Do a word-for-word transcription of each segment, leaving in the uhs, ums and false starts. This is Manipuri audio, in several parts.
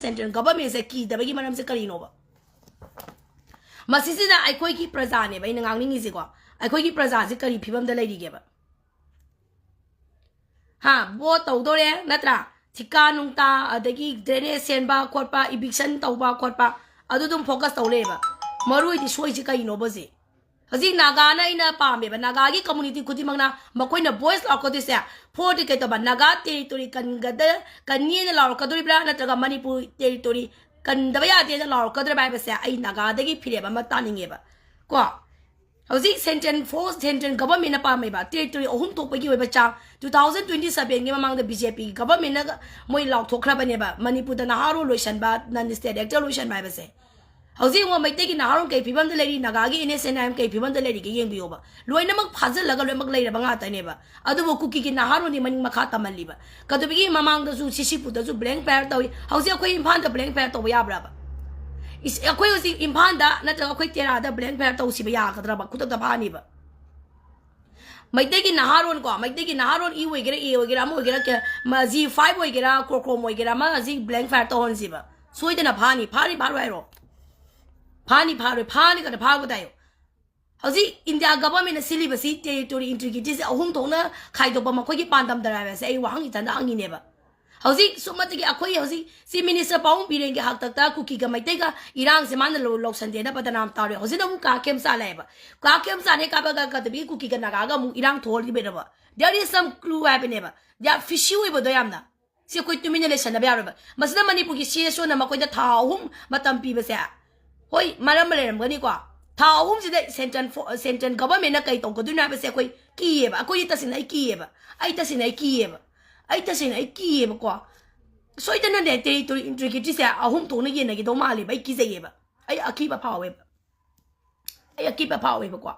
central governmentꯁꯦ ꯀꯤꯗꯕꯒꯤ ꯃꯔꯝꯁꯦ ꯀꯔꯤꯅꯣꯕ? ꯃꯁꯤꯁꯤꯅ ꯑꯩꯈꯣꯏꯒꯤ ꯄ꯭ꯔꯖꯥꯅꯦꯕ ꯑꯩꯅ ꯉꯥꯡꯅꯤꯡꯉꯤꯁꯦꯀꯣ꯫ ꯑꯩꯈꯣꯏꯒꯤ ꯄ꯭ꯔꯖꯥꯁꯦ ꯀꯔꯤ ꯐꯤꯕꯝꯗ ꯂꯩꯔꯤꯒꯦꯕ? ꯍꯥ, ꯚꯣꯠ ꯇꯧꯗꯣꯔꯦ ꯅꯠꯇ꯭ꯔꯥ? ꯊꯤꯀꯥ ꯅꯨꯡꯇꯥ, ꯑꯗꯒꯤ drainage ꯁꯦꯝꯕ ꯈꯣꯠꯄ, eviction ꯇꯧꯕ ꯈꯣꯠꯄ, ꯑꯗꯨ ꯑꯗꯨꯝ focus ꯇꯧ ꯂꯩꯌꯦꯕ꯫ ꯃꯔꯨ ꯑꯣꯏꯗꯤ ꯁꯣꯏꯁꯤ ꯀꯩꯅꯣꯕ ꯍꯧꯖꯤꯛ? ꯍꯧꯖꯤꯛ ꯅꯥꯒꯥꯅ ꯑꯩꯅ ꯄꯥꯝꯃꯦꯕ, ꯅꯥꯒꯥꯒꯤ community ꯈꯨꯗꯤꯡꯃꯛꯅ ꯃꯈꯣꯏꯅ voice ꯂꯥꯎꯔꯛꯀꯗꯣꯏꯁꯦ, ꯐꯣꯔꯗꯤ ꯀꯩ ꯇꯧꯕ, ꯅꯥꯒꯥ territory ꯀꯟꯒꯗ-, ꯀꯟꯅꯤꯅ ꯂꯥꯎꯔꯛꯀꯗꯣꯔꯤꯕ꯭ꯔꯥ, ꯅꯠꯇ꯭ꯔꯒ ꯃꯅꯤꯄꯨꯔ territory ꯀꯟꯗꯕ ꯌꯥꯗꯦꯅ ꯂꯥꯎꯔꯛꯀꯗꯣꯔꯤꯕ꯭ꯔꯥ ꯍꯥꯏꯕꯁꯦ ꯑꯩ ꯅꯥꯒꯥꯗꯒꯤ ꯐꯤꯔꯦꯞ ꯑꯃ ꯇꯥꯅꯤꯡꯉꯦꯕ ꯀꯣ꯫ ꯍꯧꯖꯤꯛ central force, central governmentꯅ ꯄꯥꯝꯃꯦꯕ territory ꯑꯍꯨꯝ ꯊꯣꯛꯄꯒꯤ ꯑꯣꯏꯕ ꯆꯥꯡ two thousand twenty sevenꯒꯤ ꯃꯃꯥꯡꯗ BJP governmentꯅ ꯃꯣꯏ ꯂꯥꯎꯊꯣꯛꯈ꯭ꯔꯕꯅꯦꯕ, ꯃꯅꯤꯄꯨꯔꯗ ꯅꯍꯥꯔꯣꯜ ꯂꯣꯏꯁꯟꯕ, non state actor ꯂꯣꯏꯁꯟꯕ ꯍꯥꯏꯕꯁꯦ꯫ ꯍꯧꯖꯤꯛ ꯌꯦꯡꯉꯣ, ꯃꯩꯇꯩꯒꯤ ꯅꯍꯥꯔꯣꯜ ꯀꯩ ꯐꯤꯕꯝꯗ ꯂꯩꯔꯤ, ꯅꯥꯒꯥꯒꯤ NSCN-IM ꯀꯩ ꯐꯤꯕꯝꯗ ꯂꯩꯔꯤꯒꯦ ꯌꯦꯡꯕꯤꯌꯣꯕ꯫ ꯂꯣꯏꯅꯃꯛ ꯐꯥꯖꯤꯜꯂꯒ ꯂꯣꯏꯅꯃꯛ ꯂꯩꯔꯕ ꯉꯥꯛꯇꯅꯦꯕ꯫ ꯑꯗꯨꯕꯨ ꯀꯨꯀꯤꯒꯤ ꯅꯍꯥꯔꯣꯜꯗꯤ ꯃꯅꯤꯡ ꯃꯈꯥ ꯇꯝꯍꯜꯂꯤꯕ꯫ ꯀꯗꯨꯕꯤꯒꯤ ꯃꯃꯥꯡꯗꯁꯨ CCPꯨꯔꯗꯁꯨ blank fire ꯇꯧꯏ꯫ ꯍꯧꯖꯤꯛ ꯑꯩꯈꯣꯏ ꯏꯝꯐꯥꯜꯗ blank fire ꯇꯧꯕ ꯌꯥꯕ꯭ꯔꯕ? ꯏꯁ, ꯑꯩꯈꯣꯏ ꯍꯧꯖꯤꯛ ꯏꯝꯐꯥꯜꯗ ꯅꯠꯇ꯭ꯔꯒ ꯑꯩꯈꯣꯏ ꯇꯦꯔꯥꯗ blank fire ꯇꯧꯁꯤꯕ ꯌꯥꯒꯗ꯭ꯔꯕ? ꯈꯨꯗꯛꯇ ꯐꯥꯅꯤꯕ꯫ ꯃꯩꯇꯩꯒꯤ ꯅꯍꯥꯔꯣꯟꯀꯣ, ꯃꯩꯇꯩꯒꯤ ꯅꯍꯥꯔꯣꯟ ꯏ ꯑꯣꯏꯒꯦꯔꯥ, ꯑꯦ ꯑꯣꯏꯒꯦꯔꯥ, ꯑꯃ ꯑꯣꯏꯒꯦꯔꯥ, ꯀꯦ-, ꯃ-, G five ꯑꯣꯏꯒꯦꯔꯥ, ꯀ꯭ꯔꯣꯀ꯭ꯔꯣꯝ ꯑꯣꯏꯒꯦꯔꯥ, ꯑꯃ ꯍꯧꯖꯤꯛ blank fire ꯇꯧꯍꯟꯁꯤꯕ꯫ ꯁꯣꯏꯗꯅ ꯐꯥꯅꯤ, ꯐꯥꯅꯤ, ꯐꯥꯔꯣꯏ ꯍꯥꯏꯔꯣ? ꯐꯥꯅꯤ, ꯐꯥꯔꯣꯏ, ꯐꯥꯅꯤ ꯀꯥꯏꯅ ꯐꯥꯕ ꯇꯥꯏꯌꯣ꯫ ꯍꯧꯖꯤꯛ ꯏꯟꯗꯤꯌꯥ governmentꯅ ꯁꯤꯜꯂꯤꯕꯁꯤ territory integrityꯁꯦ ꯑꯍꯨꯝ ꯊꯣꯛꯅ ꯈꯥꯏꯗꯣꯛꯄ ꯃꯈꯣꯏꯒꯤ ꯄꯥꯟꯗꯝꯗꯔ ꯍꯥꯏꯕꯁꯦ ꯑꯩ ꯋꯥꯍꯪ ꯏꯊꯟꯗ ꯍꯪꯉꯤꯅꯦꯕ꯫ ꯍꯧꯖꯤꯛ ꯁꯨꯞꯅꯇꯒꯤ ꯑꯩꯈꯣꯏ ꯍꯧꯖꯤꯛ Chief Minister ꯄꯥꯕꯨꯡ ꯕꯤꯔꯦꯟꯒꯤ ꯍꯥꯛꯇꯛꯇ ꯀꯨꯀꯤꯒ ꯃꯩꯇꯩꯒ ꯏꯔꯥꯡꯁꯦ ꯃꯥꯅ ꯂꯧ-, ꯂꯧꯁꯟꯗꯦꯅ ꯕꯗꯅꯥꯝ ꯇꯥꯔꯦ꯫ ꯍꯧꯖꯤꯛꯅ ꯑꯃꯨꯛ ꯀꯥ ꯈꯦꯝꯆꯥꯟ ꯂꯥꯛꯑꯦꯕ꯫ ꯀꯥ ꯈꯦꯝꯆꯥꯟ ꯍꯦꯛ ꯀꯥꯕꯒ ꯀꯗꯕꯤ ꯀꯨꯀꯤꯒ ꯅꯥꯒꯥꯒ ꯑꯃꯨꯛ ꯏꯔꯥꯡ ꯊꯣꯛꯍꯜꯂꯤꯕꯩꯔꯕ? There is some clue ꯍꯥꯏꯕꯅꯦꯕ꯫ They are fishy ꯑꯣꯏꯕꯗꯣ ꯌꯥꯝꯅ꯫ ꯁꯤ ꯑꯩꯈꯣꯏ ꯇꯨꯃꯤꯟꯅ ꯂꯩꯁꯟꯅꯕ ꯌꯥꯔꯣꯏꯕ꯫ ꯃꯁꯤꯗ ꯃꯅꯤꯄꯨꯔꯒꯤ CSOꯅ ꯃꯈꯣꯏꯗ ꯊꯥ ꯑꯍꯨꯝ ꯃꯇꯝ ꯄꯤꯕꯁꯦ, ꯍꯣꯏ, ꯃꯔꯝ ꯑꯃ ꯂꯩꯔꯝꯒꯅꯤꯀꯣ꯫ ꯊꯥ ꯑꯍꯨꯝꯁꯤꯗ central fo-, central governmentꯅ ꯀꯩ ꯇꯧꯒꯗꯣꯏꯅꯣ ꯍꯥꯏꯕꯁꯦ ꯑꯩꯈꯣꯏ ꯀꯤꯌꯦꯕ꯫ ꯑꯩꯈꯣꯏꯗꯤ ꯇꯁꯦꯡꯅ ꯑꯩ ꯀꯤꯌꯦꯕ꯫ ꯑꯩ ꯇꯁꯦꯡꯅ ꯑꯩ ꯀꯤꯌꯦꯕ꯫ ꯑꯩ ꯇꯁꯦꯡꯅ ꯑꯩ ꯀꯤꯌꯦꯕꯀꯣ꯫ ꯁꯣꯏꯗꯅꯅꯦ territory integrityꯁꯦ ꯑꯍꯨꯝ ꯊꯣꯛꯅ ꯌꯦꯟꯅꯈꯤꯗꯧ ꯃꯥꯜꯂꯦꯕ꯫ ꯑꯩ ꯀꯤꯖꯩꯌꯦꯕ꯫ ꯑꯩ ꯑꯀꯤꯕ ꯐꯥꯎꯋꯦꯕ꯫ ꯑꯩ ꯑꯀꯤꯕ ꯐꯥꯎꯋꯦꯕꯀꯣ꯫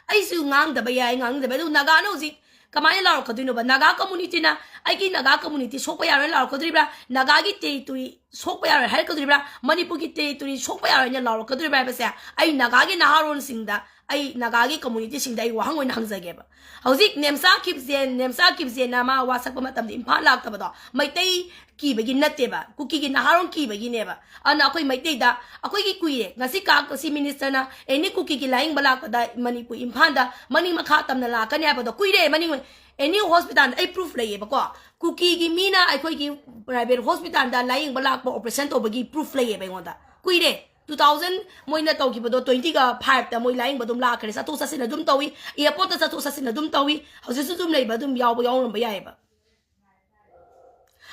ꯑꯩꯁꯨ ꯉꯥꯡꯗꯕ ꯌꯥꯏ, ꯉꯥꯡꯗꯕ ꯌꯥꯏ꯫ ꯑꯗꯨ ꯅꯥꯒꯥꯅ ꯍꯧꯖꯤꯛ ꯀꯃꯥꯏꯅ ꯂꯥꯎꯔꯛꯀꯗꯣꯏꯅꯣꯕ? ꯅꯥꯒꯥ communityꯅ ꯑꯩꯒꯤ ꯅꯥꯒꯥ community ꯁꯣꯛꯄ ꯌꯥꯔꯣꯏ ꯂꯥꯎꯔꯛꯀꯗꯣꯔꯤꯕ꯭ꯔꯥ? ꯅꯥꯒꯥꯒꯤ territory ꯁꯣꯛꯄ ꯌꯥꯔꯣꯏ ꯍꯥꯏꯔꯛꯀꯗꯣꯔꯤꯕ꯭ꯔꯥ? ꯃꯅꯤꯄꯨꯔꯒꯤ territory ꯁꯣꯛꯄ ꯌꯥꯔꯣꯏꯅ ꯂꯥꯎꯔꯛꯀꯗꯣꯔꯤꯕ꯭ꯔꯥ ꯍꯥꯏꯕꯁꯦ ꯑꯩ ꯅꯥꯒꯥꯒꯤ ꯅꯍꯥꯔꯣꯟꯁꯤꯡꯗ ꯑꯩ ꯅꯥꯒꯥꯒꯤ ꯀꯝꯃ꯭ꯌꯨꯅꯤꯇꯤꯁꯤꯡꯗ ꯑꯩ ꯋꯥꯍꯪ ꯑꯣꯏꯅ ꯍꯪꯖꯒꯦꯕ꯫ ꯍꯧꯖꯤꯛ ꯅꯦꯝꯆꯥ ꯈꯤꯞꯖꯦꯟ, ꯅꯦꯝꯆꯥ ꯈꯤꯞꯖꯦꯟꯅ ꯃꯥ ꯋꯥ ꯁꯛꯄ ꯃꯇꯝꯗ ꯏꯝꯐꯥꯜ ꯂꯥꯛꯇꯕꯗꯣ ꯃꯩꯇꯩ ꯀꯤꯕꯒꯤ ꯅꯠꯇꯦꯕ, ꯀꯨꯀꯤꯒꯤ ꯅꯍꯥꯔꯣꯟ ꯀꯤꯕꯒꯤꯅꯦꯕ꯫ ꯑꯗꯨꯅ ꯑꯩꯈꯣꯏ ꯃꯩꯇꯩꯗ, ꯑꯩꯈꯣꯏꯒꯤ ꯀꯨꯏꯔꯦ, ꯉꯁꯤ ꯀꯥꯛ ꯉꯁꯤ ꯃꯤꯅꯤꯁꯇꯔꯅ ꯑꯦꯅꯤ ꯀꯨꯀꯤꯒꯤ ꯂꯥꯌꯦꯡꯕ ꯂꯥꯛꯄꯗ ꯃꯅꯤꯄꯨꯔ ꯏꯝꯐꯥꯜꯗ ꯃꯅꯤꯡ ꯃꯈꯥ ꯇꯝꯅ ꯂꯥꯛꯀꯅꯤ ꯍꯥꯏꯕꯗꯣ ꯀꯨꯏꯔꯦ꯫ ꯃꯅꯤꯡ ꯑꯦꯅꯤ ꯍꯣꯁꯄꯤꯇꯥꯜꯗ ꯑꯩ ꯄ꯭ꯔꯨꯐ ꯂꯩꯌꯦꯕꯀꯣ, ꯀꯨꯀꯤꯒꯤ ꯃꯤꯅ ꯑꯩꯈꯣꯏꯒꯤ ꯄ꯭ꯔꯥꯏꯚꯦꯠ ꯍꯣꯁꯄꯤꯇꯥꯜꯗ ꯂꯥꯌꯦꯡꯕ ꯂꯥꯛꯄ, ꯑꯣꯄꯔꯦꯁꯟ ꯇꯧꯕꯒꯤ ꯄ꯭ꯔꯨꯐ ꯂꯩꯌꯦꯕ ꯑꯩꯉꯣꯟꯗ꯫ ꯀꯨꯏꯔꯦ, ꯇꯨ ꯊꯥꯎꯖꯟ ꯃꯣꯏꯅ ꯇꯧꯈꯤꯕꯗꯣ ꯇ꯭ꯋꯦꯟꯇꯤꯒ ꯐꯥꯏꯚꯇ ꯃꯣꯏ ꯂꯥꯌꯦꯡꯕ ꯑꯗꯨꯝ ꯂꯥꯛꯈ꯭ꯔꯦ꯫ ꯆꯠꯊꯣꯛ ꯆꯠꯁꯤꯟ ꯑꯗꯨꯝ ꯇꯧꯏ, ꯑꯦꯌꯥꯔꯄꯣꯔꯠꯇ ꯆꯠꯊꯣꯛ ꯆꯠꯁꯤꯟ ꯑꯗꯨꯝ ꯇꯧꯏ꯫ ꯍꯧꯖꯤꯛꯁꯨ ꯑꯗꯨꯝ ꯂꯩꯕ ꯑꯗꯨꯝ ꯌꯥꯎꯕ ꯌꯥꯎꯔꯝꯕ ꯌꯥꯏꯑꯕ꯫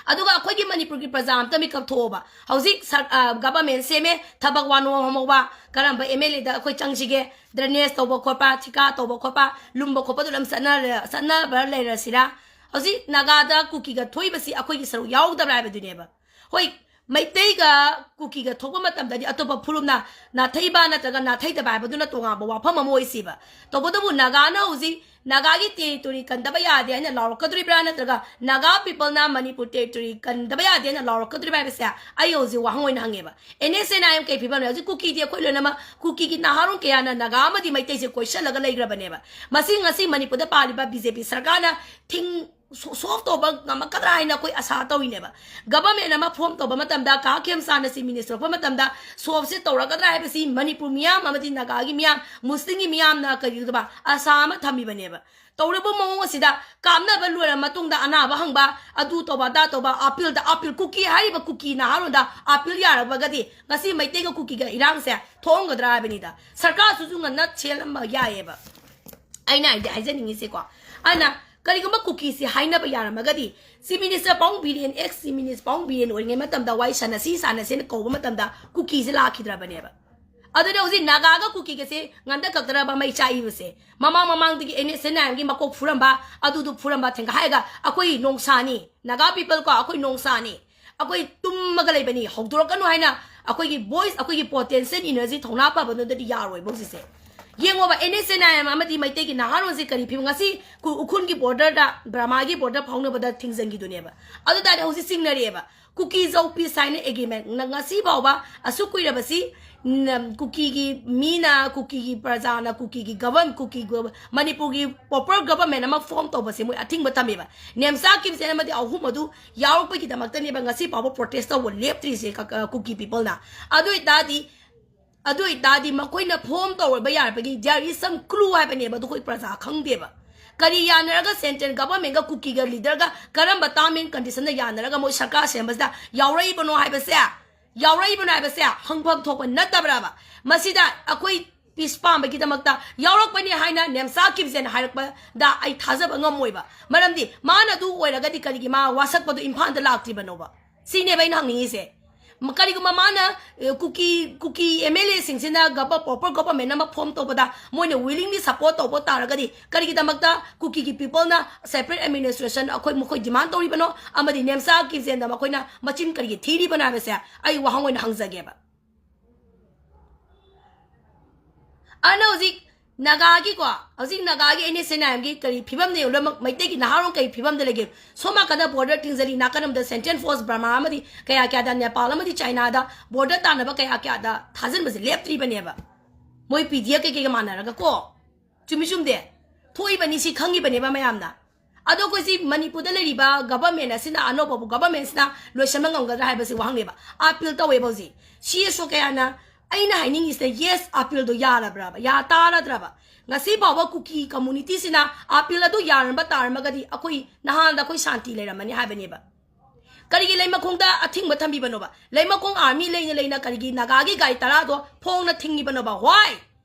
ꯑꯗꯨꯒ ꯑꯩꯈꯣꯏꯒꯤ ꯃꯅꯤꯄꯨꯔꯒꯤ ꯄ꯭ꯔꯖꯥ ꯑꯝꯇ ꯃꯤꯀꯞ ꯊꯣꯛꯑꯣꯕ꯫ ꯍꯧꯖꯤꯛ ꯁꯔ-, ꯑ, ꯒꯚꯔꯟꯃꯦꯟ ꯁꯦꯝꯃꯦ, ꯊꯕꯛ ꯋꯥꯅꯣꯝ ꯍꯥꯝꯍꯧꯕ, ꯀꯔꯝꯕ ꯑꯦꯝ ꯑꯦꯜ ꯑꯦꯗ ꯑꯩꯈꯣꯏ ꯆꯪꯁꯤꯒꯦ? ꯗ꯭ꯔꯦꯅꯦꯖ ꯇꯧꯕ ꯈꯣꯠꯄ, ꯊꯤꯀꯥ ꯇꯧꯕ ꯈꯣꯠꯄ, ꯂꯨꯝꯕ ꯈꯣꯠꯄꯗꯨ ꯑꯗꯨꯝ ꯆꯠꯅꯔ-, ꯆꯠꯅꯕ ꯂꯩꯔꯁꯤꯔꯥ? ꯍꯧꯖꯤꯛ ꯅꯥꯒꯥꯗ ꯀꯨꯀꯤꯒ ꯊꯣꯛꯏꯕꯁꯤ ꯑꯩꯈꯣꯏꯒꯤ ꯁꯔꯨꯛ ꯌꯥꯎꯗꯕ꯭ꯔꯥ ꯍꯥꯏꯕꯗꯨꯅꯦꯕ꯫ ꯍꯣꯏ, ꯃꯩꯇꯩꯒ ꯀꯨꯀꯤꯒ ꯊꯣꯛꯄ ꯃꯇꯝꯗꯗꯤ ꯑꯇꯣꯞꯄ ꯐꯨꯔꯨꯞꯅ ꯅꯥꯊꯩꯕ ꯅꯠꯇ꯭ꯔꯒ ꯅꯥꯊꯩꯗꯕ ꯍꯥꯏꯕꯗꯨꯅ ꯇꯣꯉꯥꯟꯕ ꯋꯥꯐꯝ ꯑꯃ ꯑꯣꯏꯁꯤꯕ꯫ ꯇꯧꯕꯇꯕꯨ ꯅꯥꯒꯥꯅ ꯍꯧꯖꯤꯛ ꯅꯥꯒꯥꯒꯤ ꯇꯦꯔꯤꯇꯣꯔꯤ ꯀꯟꯗꯕ ꯌꯥꯗꯦ ꯍꯥꯏꯅ ꯂꯥꯎꯔꯛꯀꯗꯣꯔꯤꯕ꯭ꯔꯥ ꯅꯠꯇ꯭ꯔꯒ ꯅꯥꯒꯥ ꯄꯤꯄꯜꯅ ꯃꯅꯤꯄꯨꯔ ꯇꯦꯔꯤꯇꯣꯔꯤ ꯀꯟꯗꯕ ꯌꯥꯗꯦ ꯍꯥꯏꯅ ꯂꯥꯎꯔꯛꯀꯗꯣꯔꯤꯕ꯭ꯔꯥ ꯍꯥꯏꯕꯁꯦ ꯑꯩ ꯍꯧꯖꯤꯛ ꯋꯥꯍꯪ ꯑꯣꯏꯅ ꯍꯪꯉꯦꯕ꯫ N S N I M ꯀꯩ ꯐꯤꯕꯝꯅꯣ? ꯍꯧꯖꯤꯛ ꯀꯨꯀꯤꯗꯤ ꯑꯩꯈꯣꯏ ꯂꯣꯏꯅꯃꯛ, ꯀꯨꯀꯤꯒꯤ ꯅꯍꯥꯔꯣꯟ ꯀꯌꯥꯅ ꯅꯥꯒꯥ ꯑꯃꯗꯤ ꯃꯩꯇꯩꯁꯦ ꯀꯣꯏꯁꯜꯂꯒ ꯂꯩꯈ꯭ꯔꯕꯅꯦꯕ꯫ ꯃꯁꯤ ꯉꯁꯤ ꯃꯅꯤꯄꯨꯔꯗ ꯄꯥꯜꯂꯤꯕ ꯕꯤ ꯖꯦ ꯄꯤ ꯁꯔꯀꯥꯔꯅ ꯊꯤꯡ-, ꯁꯣ-, ꯁꯣꯜꯚ ꯇꯧꯕ ꯉꯝꯃꯛꯀꯗ꯭ꯔꯥ ꯍꯥꯏꯅ ꯑꯩꯈꯣꯏ ꯑꯁꯥ ꯇꯧꯔꯤꯅꯦꯕ꯫ ꯒꯚꯔꯟꯃꯦꯟ ꯑꯃ ꯐꯣꯔꯝ ꯇꯧꯕ ꯃꯇꯝꯗ, ꯀꯥ ꯈꯦꯝꯆꯥꯟꯅ ꯆꯤꯐ ꯃꯤꯅꯤꯁꯇꯔ ꯑꯣꯏꯔꯛꯄ ꯃꯇꯝꯗ ꯁꯣꯜꯚꯁꯦ ꯇꯧꯔꯛꯀꯗ꯭ꯔꯥ ꯍꯥꯏꯕꯁꯤ ꯃꯅꯤꯄꯨꯔ ꯃꯤꯌꯥꯝ ꯑꯃꯗꯤ ꯅꯥꯒꯥꯒꯤ ꯃꯤꯌꯥꯝ, ꯃꯨꯁꯂꯤꯝꯒꯤ ꯃꯤꯌꯥꯝꯅ ꯀꯔꯤꯒꯨꯝꯕ ꯑꯁꯥ ꯑꯃ ꯊꯝꯃꯤꯕꯅꯦꯕ꯫ ꯇꯧꯔꯤꯕ ꯃꯑꯣꯡ ꯑꯁꯤꯗ ꯀꯥꯞꯅꯕ ꯂꯣꯏꯔ ꯃꯇꯨꯡꯗ ꯑꯅꯥꯕ ꯍꯪꯕ, ꯑꯗꯨ ꯇꯧꯕ, ꯑꯗꯥ ꯇꯧꯕ, ꯑꯥꯄꯤꯜꯗ ꯑꯥꯄꯤꯜ, ꯀꯨꯀꯤ ꯍꯥꯏꯔꯤꯕ ꯀꯨꯀꯤ ꯅꯍꯥꯔꯣꯟꯗ ꯑꯥꯄꯤꯜ ꯌꯥꯔꯕꯒꯗꯤ ꯉꯁꯤ ꯃꯩꯇꯩꯒ ꯀꯨꯀꯤꯒ ꯏꯔꯥꯡꯁꯦ ꯊꯣꯛꯑꯝꯒꯗ꯭ꯔꯥ ꯍꯥꯏꯕꯅꯤꯗ꯫ ꯁꯔꯀꯥꯔꯁꯨ ꯉꯟꯅ ꯁꯦꯜꯂꯝꯕ ꯌꯥꯏꯑꯕ꯫ ꯑꯩꯅ ꯍꯥꯏꯗꯤ ꯍꯥꯏꯖꯅꯤꯡꯉꯤꯁꯦꯀꯣ, ꯑꯗꯨꯅ ꯀꯔꯤꯒꯨꯝꯕ ꯀꯨꯀꯤꯁꯤ ꯍꯥꯏꯅꯕ ꯌꯥꯔꯝꯃꯒꯗꯤ, ꯆꯤꯐ ꯃꯤꯅꯤꯁꯇꯔ ꯄꯥꯎꯡ ꯕꯤꯔꯦꯟ, ꯑꯦꯛꯁ ꯆꯤꯐ ꯃꯤꯅꯤꯁꯇꯔ ꯄꯥꯎꯡ ꯕꯤꯔꯦꯟ ꯑꯣꯏꯔꯤꯉꯩ ꯃꯇꯝꯗ ꯋꯥꯔꯤ ꯁꯥꯟꯅꯁꯤ, ꯁꯥꯟꯅꯁꯦꯅ ꯀꯧꯕ ꯃꯇꯝꯗ ꯀꯨꯀꯤꯁꯦ ꯂꯥꯛꯈꯤꯗ꯭ꯔꯕꯅꯦꯕ꯫ ꯑꯗꯨꯅ ꯍꯧꯖꯤꯛ ꯅꯥꯒꯥꯒ ꯀꯨꯀꯤꯒꯁꯦ ꯉꯟꯗ ꯀꯛꯇꯅꯕ ꯃꯩ ꯆꯥꯛꯏꯕꯁꯦ, ꯃꯃꯥꯡ ꯃꯃꯥꯡꯗꯒꯤ ꯑꯦꯟ ꯑꯦꯁ ꯑꯦꯟ ꯑꯥꯏ ꯑꯦꯝꯒꯤ ꯃꯀꯣꯛ ꯐꯨꯔꯝꯕ, ꯑꯗꯨꯗꯨ ꯐꯨꯔꯝꯕ ꯊꯦꯡꯒ ꯍꯥꯏꯔꯒ ꯑꯩꯈꯣꯏ ꯅꯣꯡꯁꯥꯅꯤ, ꯅꯥꯒꯥ ꯄꯤꯄꯜ ꯀꯣ, ꯑꯩꯈꯣꯏ ꯅꯣꯡꯁꯥꯅꯤ, ꯑꯩꯈꯣꯏ ꯇꯨꯝꯃꯒ ꯂꯩꯕꯅꯤ, ꯍꯧꯗꯣꯔꯛꯀꯅꯨ ꯍꯥꯏꯅ ꯑꯩꯈꯣꯏꯒꯤ ꯚꯣꯏꯁ, ꯑꯩꯈꯣꯏꯒꯤ ꯄꯣꯇꯦꯟꯁꯤꯌꯦꯜ ꯏꯅꯔꯖꯤ, ꯊꯧꯅꯥ ꯐꯕꯗꯨꯗꯗꯤ ꯌꯥꯔꯣꯏꯕ ꯍꯧꯖꯤꯛꯁꯦ꯫ ꯌꯦꯡꯉꯣꯕ, N S N I M ꯑꯃꯗꯤ ꯃꯩꯇꯩꯒꯤ ꯅꯍꯥꯔꯣꯟꯁꯦ ꯀꯔꯤ ꯐꯤꯕꯝ? ꯉꯁꯤ ꯀꯨ- ꯎꯈ꯭ꯔꯨꯜꯒꯤ ꯕꯣꯔꯗꯔꯗ, ꯕꯔꯃꯥꯒꯤ ꯕꯣꯔꯗꯔ ꯐꯥꯎꯅꯕꯗ ꯊꯤꯡꯖꯤꯟꯈꯤꯗꯨꯅꯦꯕ꯫ ꯑꯗꯨ ꯇꯥꯔꯗꯤ ꯍꯧꯖꯤꯛ ꯆꯤꯡꯅꯔꯛꯑꯦꯕ, ꯀꯨꯀꯤ ꯖꯧ ꯄꯤꯁ ꯍꯥꯏꯅ ꯑꯦꯒ꯭ꯔꯤꯃꯦꯟ ꯉꯁꯤ ꯐꯥꯎꯕ ꯑꯁꯨꯛ ꯀꯨꯏꯔꯕꯁꯤ, ꯅ- ꯀꯨꯀꯤꯒꯤ ꯃꯤꯅ, ꯀꯨꯀꯤꯒꯤ ꯄ꯭ꯔꯖꯥꯅ, ꯀꯨꯀꯤꯒꯤ ꯒꯕꯔꯟ ꯀꯨꯀꯤ ꯒꯣ- ꯃꯅꯤꯄꯨꯔꯒꯤ ꯄ꯭ꯔꯣꯄꯔ ꯒꯕꯔꯃꯦꯟ ꯑꯃ ꯐꯣꯔꯝ ꯇꯧꯕꯁꯦ ꯃꯣꯏ ꯑꯊꯤꯡꯕ ꯊꯝꯃꯦꯕ꯫ ꯅꯦꯝꯆꯥ ꯀꯤꯝꯖꯦꯟ ꯑꯃꯗꯤ ꯑꯍꯨꯝ ꯑꯗꯨ ꯌꯥꯎꯔꯛꯄꯒꯤꯗꯃꯛꯇꯅꯦꯕ ꯉꯁꯤ ꯐꯥꯎꯕ ꯄ꯭ꯔꯣꯇꯦꯁ ꯇꯧꯕ ꯂꯦꯞꯇ꯭ꯔꯤꯁꯦ ꯀ- ꯀ- ꯀꯨꯀꯤ ꯄꯤꯄꯜꯅ꯫ ꯑꯗꯨ ꯑꯣꯏꯇꯥꯔꯗꯤ ꯑꯗꯨ ꯑꯣꯏꯇꯥꯔꯗꯤ ꯃꯈꯣꯏꯅ ꯐꯣꯝ ꯇꯧꯔꯕ ꯌꯥꯔꯛꯄꯒꯤ there is some clue ꯍꯥꯏꯕꯅꯦꯕ, ꯑꯗꯨ ꯑꯩꯈꯣꯏ ꯄ꯭ꯔꯖꯥ ꯈꯪꯗꯦꯕ꯫ ꯀꯔꯤ ꯌꯥꯅꯔꯒ ꯁꯦꯟꯇ꯭ꯔꯦꯜ ꯒꯕꯔꯃꯦꯟꯒ ꯀꯨꯀꯤꯒ ꯂꯤꯗꯔꯒ ꯀꯔꯝꯕ ꯇꯥꯔꯝ ꯑꯦꯟ ꯀꯟꯗꯤꯁꯟꯗ ꯌꯥꯅꯔꯒ ꯃꯣꯏ ꯁꯔꯀꯥꯔ ꯁꯦꯝꯕꯁꯤꯗ ꯌꯥꯎꯔꯛꯏꯕꯅꯣ ꯍꯥꯏꯕꯁꯦ, ꯌꯥꯎꯔꯛꯏꯕꯅꯣ ꯍꯥꯏꯕꯁꯦ ꯍꯪꯐꯝ ꯊꯣꯛꯄ ꯅꯠꯇꯕ꯭ꯔꯕ? ꯃꯁꯤꯗ ꯑꯩꯈꯣꯏ ꯄꯤꯁ ꯄꯥꯝꯕꯒꯤꯗꯃꯛꯇ ꯌꯥꯎꯔꯛꯄꯅꯤ ꯍꯥꯏꯅ ꯅꯦꯝꯆꯥ ꯀꯤꯝꯖꯦꯟ ꯍꯥꯏꯔꯛꯄꯗ ꯑꯩ ꯊꯥꯖꯕ ꯉꯝꯃꯣꯏꯕ꯫ ꯃꯔꯝꯗꯤ ꯃꯥꯅ ꯑꯗꯨ ꯑꯣꯏꯔꯒꯗꯤ ꯀꯔꯤꯒꯤ ꯃꯥ ꯋꯥꯁꯛꯄꯗꯨ ꯏꯝꯐꯥꯜꯗ ꯂꯥꯛꯇ꯭ꯔꯤꯕꯅꯣꯕ? ꯁꯤꯅꯦꯕ ꯑꯩꯅ ꯍꯪꯅꯤꯡꯉꯤꯁꯦ꯫ ꯀꯔꯤꯒꯨꯝꯕ ꯃꯥꯅ, ꯑꯦ, ꯀꯨꯀꯤ, ꯀꯨꯀꯤ ꯑꯦꯝ ꯑꯦꯜ ꯑꯦꯁꯤꯡꯁꯤꯅ ꯒꯕ-, ꯄ꯭ꯔꯣꯄꯔ ꯒꯣꯕꯔꯃꯦꯟ ꯑꯃ ꯐꯣꯝ ꯇꯧꯕꯗ ꯃꯣꯏꯅ ꯋꯤꯂꯤꯡꯂꯤ ꯁꯄꯣꯔꯠ ꯇꯧꯕ ꯇꯥꯔꯒꯗꯤ ꯀꯔꯤꯒꯤꯗꯃꯛꯇ ꯀꯨꯀꯤꯒꯤ ꯄꯤꯄꯜꯅ ꯁꯦꯄꯔꯦꯠ ꯑꯦꯗꯃꯤꯅꯤꯁꯇ꯭ꯔꯦꯁꯟ ꯑꯩꯈꯣꯏ, ꯃꯈꯣꯏ ꯗꯤꯃꯥꯟ ꯇꯧꯔꯤꯕꯅꯣ? ꯑꯃꯗꯤ ꯅꯦꯝꯆꯥ ꯀꯤꯝꯖꯦꯟꯗ ꯃꯈꯣꯏꯅ ꯃꯆꯤꯟ ꯀꯔꯤꯒꯤ ꯊꯤꯔꯤꯕꯅꯣ ꯍꯥꯏꯕꯁꯦ ꯑꯩ ꯋꯥꯍꯪ ꯑꯣꯏꯅ ꯍꯪꯖꯒꯦꯕ꯫ ꯑꯗꯨꯅ ꯍꯧꯖꯤꯛ ꯅꯥꯒꯥꯒꯤꯀꯣ, ꯍꯧꯖꯤꯛ ꯅꯥꯒꯥꯒꯤ ꯑꯦꯟ ꯑꯦꯁ ꯑꯦꯟ ꯑꯥꯏ ꯑꯦꯝꯒꯤ ꯀꯔꯤ ꯐꯤꯕꯝꯅ ꯌꯦꯡꯉꯨ, ꯂꯣꯏꯅꯃꯛ ꯃꯩꯇꯩꯒꯤ ꯅꯍꯥꯔꯣꯜ ꯀꯔꯤ ꯐꯤꯕꯝꯗ ꯂꯩꯒꯦ? ꯁꯣꯝ ꯅꯥꯀꯟꯗ ꯕꯣꯔꯗꯔ ꯊꯤꯡꯖꯤꯜꯂꯤ, ꯅꯥꯀꯟ ꯑꯃꯗ ꯁꯦꯟꯇ꯭ꯔꯦꯜ ꯐꯣꯔꯁ ꯕꯔꯃꯥ ꯑꯃꯗꯤ ꯀꯌꯥ ꯀꯌꯥꯗ ꯅꯦꯄꯥꯜ ꯑꯃꯗꯤ ꯆꯥꯏꯅꯥꯗ ꯕꯣꯔꯗꯔ ꯇꯥꯟꯅꯕ ꯀꯌꯥ ꯀꯌꯥꯗ ꯊꯥꯖꯤꯟꯕꯁꯦ ꯂꯦꯞꯇ꯭ꯔꯤꯕꯅꯦꯕ꯫ ꯃꯣꯏ ꯄꯤ ꯗꯤ ꯑꯦꯐ ꯀꯩꯀꯩꯒ ꯃꯥꯟꯅꯔꯒ ꯀꯣ꯫ ꯆꯨꯝꯃꯤ ꯆꯨꯝꯗꯦ? ꯊꯣꯛꯏꯕꯅꯤ, ꯁꯤ ꯈꯪꯉꯤꯕꯅꯦꯕ ꯃꯌꯥꯝꯅ꯫ ꯑꯗꯣ ꯑꯩꯈꯣꯏꯁꯤ ꯃꯅꯤꯄꯨꯔꯗ ꯂꯩꯔꯤꯕ ꯒꯕꯔꯃꯦꯟ ꯑꯁꯤꯅ ꯑꯅꯧꯕ ꯒꯕꯔꯃꯦꯟꯁꯤꯅ ꯂꯣꯏꯁꯤꯟꯕ ꯉꯝꯒꯗ꯭ꯔꯥ ꯍꯥꯏꯕꯁꯤ ꯋꯥꯍꯪꯅꯦꯕ꯫ ꯑꯥꯄꯤꯜ ꯇꯧꯋꯦꯕ ꯍꯧꯖꯤꯛ ꯁꯤ ꯑꯦꯁ ꯑꯣ ꯀꯌꯥꯅ꯫ ꯑꯩꯅ ꯍꯥꯏꯅꯤꯡꯉꯤꯁꯤꯅ, ꯌꯦꯁ, ꯑꯥꯄꯤꯜꯗꯣ ꯌꯥꯔꯕ꯭ꯔꯕ? ꯌꯥ ꯇꯥꯔꯗ꯭ꯔꯕ? ꯉꯁꯤ ꯐꯥꯎꯕ ꯀꯨꯀꯤ ꯀꯝꯃꯨꯅꯤꯇꯤꯁꯤꯅ ꯑꯥꯄꯤꯜ ꯑꯗꯨ ꯌꯥꯔꯝꯕ ꯇꯥꯔꯝꯃꯒꯗꯤ ꯑꯩꯈꯣꯏ ꯅꯍꯥꯟꯗ ꯑꯩꯈꯣꯏ ꯁꯥꯟꯇꯤ ꯂꯩꯔꯝꯃꯅꯤ ꯍꯥꯏꯕꯅꯦꯕ꯫ ꯀꯔꯤꯒꯤ ꯂꯩꯃꯈꯣꯡꯗ ꯑꯊꯤꯡꯕ ꯊꯝꯕꯤꯕꯅꯣꯕ? ꯂꯩꯃꯈꯣꯡ ꯑꯥꯔꯃꯤ ꯂꯩꯅ ꯂꯩꯅ ꯀꯔꯤꯒꯤ ꯅꯥꯒꯥꯒꯤ ꯒꯥꯔꯤ ꯇꯔꯥꯗꯣ ꯐꯣꯡꯅ ꯊꯤꯡꯉꯤꯕꯅꯣꯕ? Why?